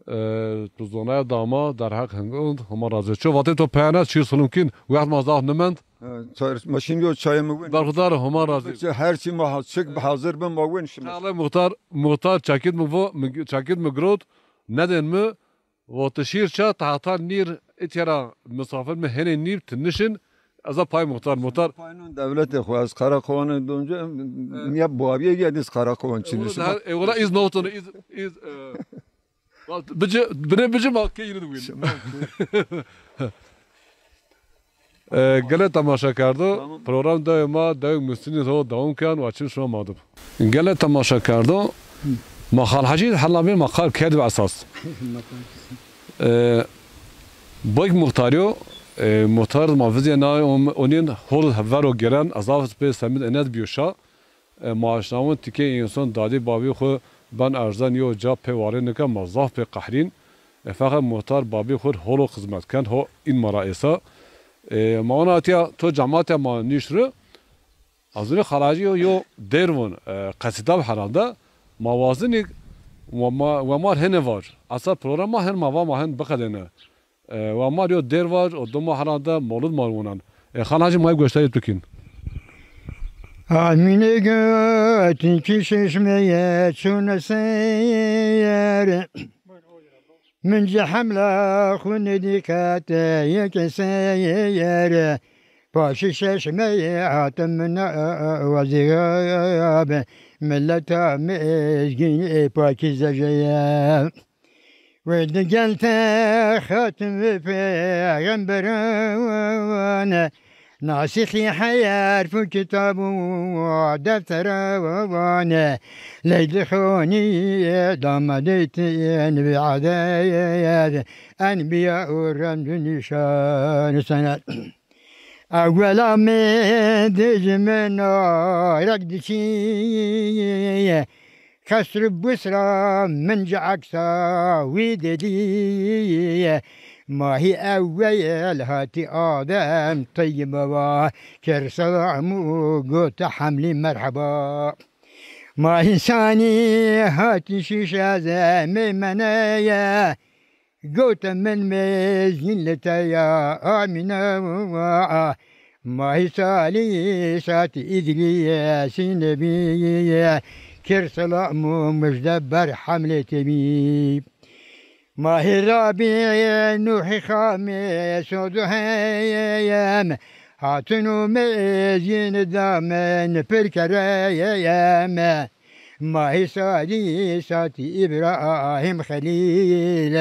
E, tu zonaya dama, derheq hingund, Homa razî b. Ço vatê to peyane, çî sulum kîn, wext ma zaf nimend. Ha, çay, ma şimdi o çayımı win. Berxudar, Homa razî. Her şey ma ha-, çık hazır ben ma win şimdi. Çağlay muxtar, muxtar çekit mi vo, mi, çekit mi girot, nedên mi, Votişîr ça, tahta nîr, itya ra misafir mi hênê nîr, ti nişin, ez a pay muxtar, muxtar. Paynon dewletê xo, ez Karakovan donca, miya babiyê gediz Karakovan çinişin. E, wala iz noton, iz, iz, e, bici, bine bici ma ke yine de win. E, gelê temaşekerdo, program dewê ma, dewê Mustinî ro dewam ken, wa çim şima ma dib. Gelê temaşekerdo, ma Xal Hecî hela bê ma qal kerdib esas. E, Boyk muxtarî yo, e, muxtar ma vizê na on-, onîn hol vero gêren, ezaf pê semid enet bîyo şa. E, ma aşnawin tikê însan dadî babî xwu ben erzen yo ca pê warê nika ma zaf pê qehrîn. E, feqet muxtar babî xwu holo xizmet ken, ho în ma ra êsa. E, ma ona tiya to cemaatê ma nîşt ri. Azûnî Xal Hecî yo, yo dêr vun, e, qesîda bi herhalde. Ma wazinî we ma, we mar hene var. Esa program ma hen ma va ma hen biqedêne. E, wa mar yo dêr var, o doma herhalde molud mar wonan. E, Xal Hecî ma goştarî tu kîn. Amîne götün ki şişmeye çun seyir. Min ci hemla xu nedîkate yeke seyir. Paşî şeşmeye hatim min wazî gabe. Milleta mezgîn e pakîze jeye. Ve digel te xatim ve peyxemberan, nasîxî heyerf û kitab û defteran, leydi xonî damadeytin bi adeyed, enbiya û remz û nîşan senet. Ewela mi dij min arek dişî, Qesr û Busra min ci eksa wî didî. Mahî eweyel hatî Adem Teyyib va, kir selam û got hemlî merheba. Mahî sanî hatî şîş ez meymeneye. Gowte min mezgîn li te ya Amîne wa. Mahî salî satî Îdrîsî nebî, kir selam û mujde ber hemlê tebî. Mahî rabî Nuhî xamê sodu heyem, hatun û mezgîn damen pir kereyem. Mahî sadî satî Îbrahîm Xelîl,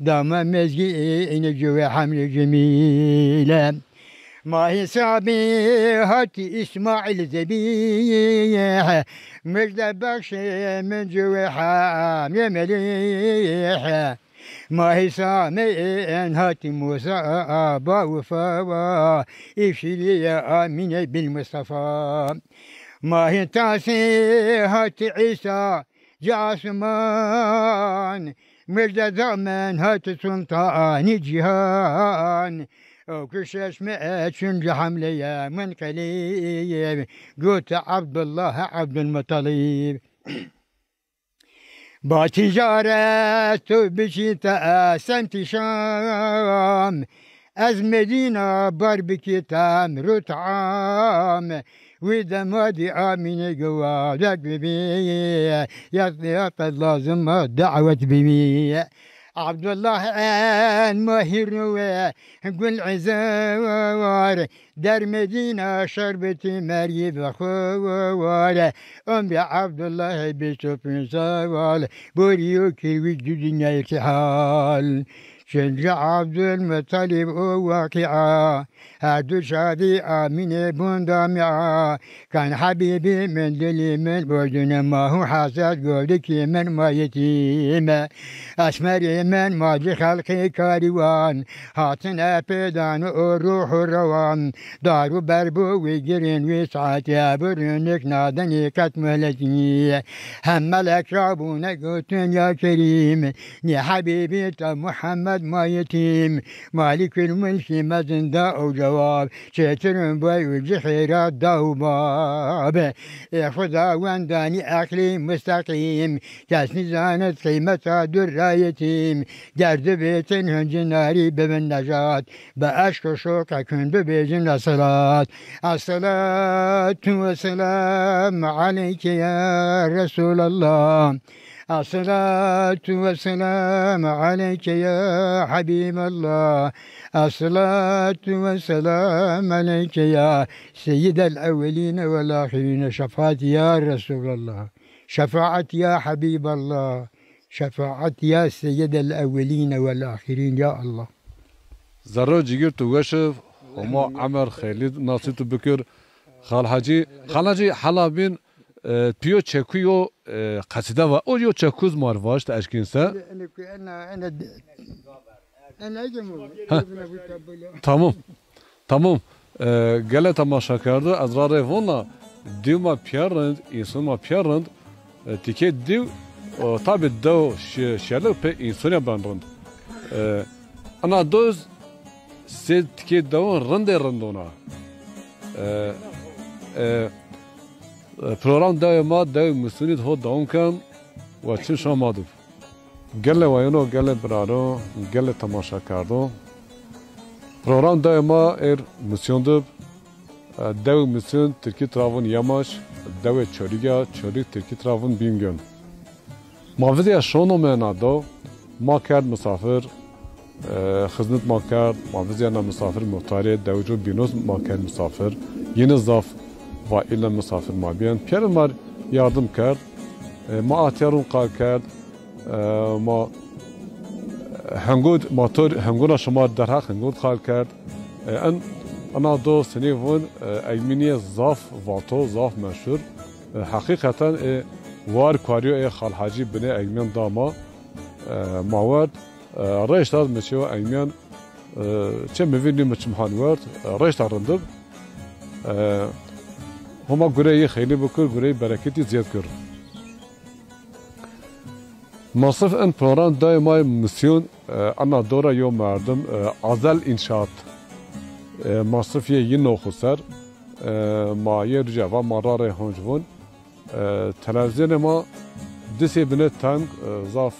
dama mezgîn cewê Hemlî Cemîl. Mahî sabî hatî Îsmaîl zebîh, mujde bexşê min cewê Hemlê Melîh. Mahî samê en hatî Musa ba wifa, îfşîrîye Amîne bil Mustafa. Mahî tasê hatî Îsa ci asman, mujde damen hatî sultanî cîhan. Ew ki şeşme çun ci hemleye min qelîb, gote Ebdullah Ebdulmutalîb. Ba ticaret tu biçî te semtî Şam, ez Medîna bar bikî temr û tam. Wî dema dî Amîne giwadek bibî, ya, ya qed lazim a dawet bibî. Abdullah en mahî ruwe gul îzar, der Medîna şerbetî mergî bi xwu war. Umrê Abdullah bîst û pînc sal, borî yo kir wî du dinyayê kî hal. Çin ci Abdulmutalîb û Waqîa, her du şadî Amîne bun damîa. Kan hebîbî min dilî min bordune ma hû hesed, govdikî min ma yetîme. Esmerî min ma ci xelqî karîwan, hatine pêdan û ruh û rewan. Dar û ber bo wî girên wî saetî, ebu rûnik nadenî qet muhletî. Hem melek ra bûne gotin ya Kerîm, nê hebîbî te Muhammed ma yetîm. Malîkul Mulkî mezin da ew cewab, çêtir in bay û ci xêrat da û bab. Ê Xudawendanî eqlî musteqîm, kes nîzanit qîmeta dur ra yetîm. Ger dibêtin hin cinarî bibin nejat, bi eşq û şoqek hin bibêjin eselat. Esselatu wesselamu aleyke ya Resulallah. الصلاة والسلام عليك يا حبيب الله. الصلاة والسلام عليك يا سيد الأولين والآخرين. شفاعت يا رسول الله. شفاعت يا حبيب الله. شفاعت يا سيد الأولين والآخرين يا الله. Zerro cigir tu weş ib, Homa Emer xeylî nasîb tu bikir. Xal Hacî, Xal Hacî, hela bîn, e, pîyo çekuyo, e, qesîde va. O yo çekuz mar vaşt eşkîn se. Ene, ene, ene, ene, ene, ene, Ha. Tamam. Tamam. E, gele temaşa kerdo, ez ra rê vona, dîw ma pîyer rind, însan ma pîyer rind, e, tikê dîw, o, tabî dew şi-, şelek pê însanî ben rind. E, ana doz sê tikê dewon rindê rindona. E, e, e, program dewê ma, dewê Misûnî ho dewon ken, wa çin şama dib. Gele wayino, gele biraro, gele temaşa kerdo. Program dewê ma êr Misyon dib. E, dewê Misyon tirkî tira vun Yamaç, dewê Çolîg a, Çolîg tirkî tira vun Bîngön. Ma vizya şono mena do, ma kerd misafir, e, xizmet ma kerd, ma vizya na misafir muhtarê dewco bînos ma kerd misafir. Yine zaf va île misafir ma bîyen. Pîyerin mar yardım kerd. E, ma ahtiyarun qal kerd. E, ma hengod, ma tor hengona şima derheq hengod qal kerd. E, en, ena do senî vun, e, egmînîye zaf vato, zaf meşhur. E, heqîqeten, e, war kuarîyo ê Xal Hacî binê egmîyan da ma. E, ma werd, e, reşt ad mi çewa egmîyan, e, çe mi vîn nî mi çim han werd, e, reşt ad rindib. E, Homa gureyî xeylî bikir, gureyî bereketî ziyad kir. Masrif en program dayê ma yê Misyon, e, ana dora yo merdim, e, Azel İnşaat. E, masrif yê yî noxu ser, e, ma yê rûca va ma ra rê honc vun. E, televîzyonê ma disê bine teng, e, zaf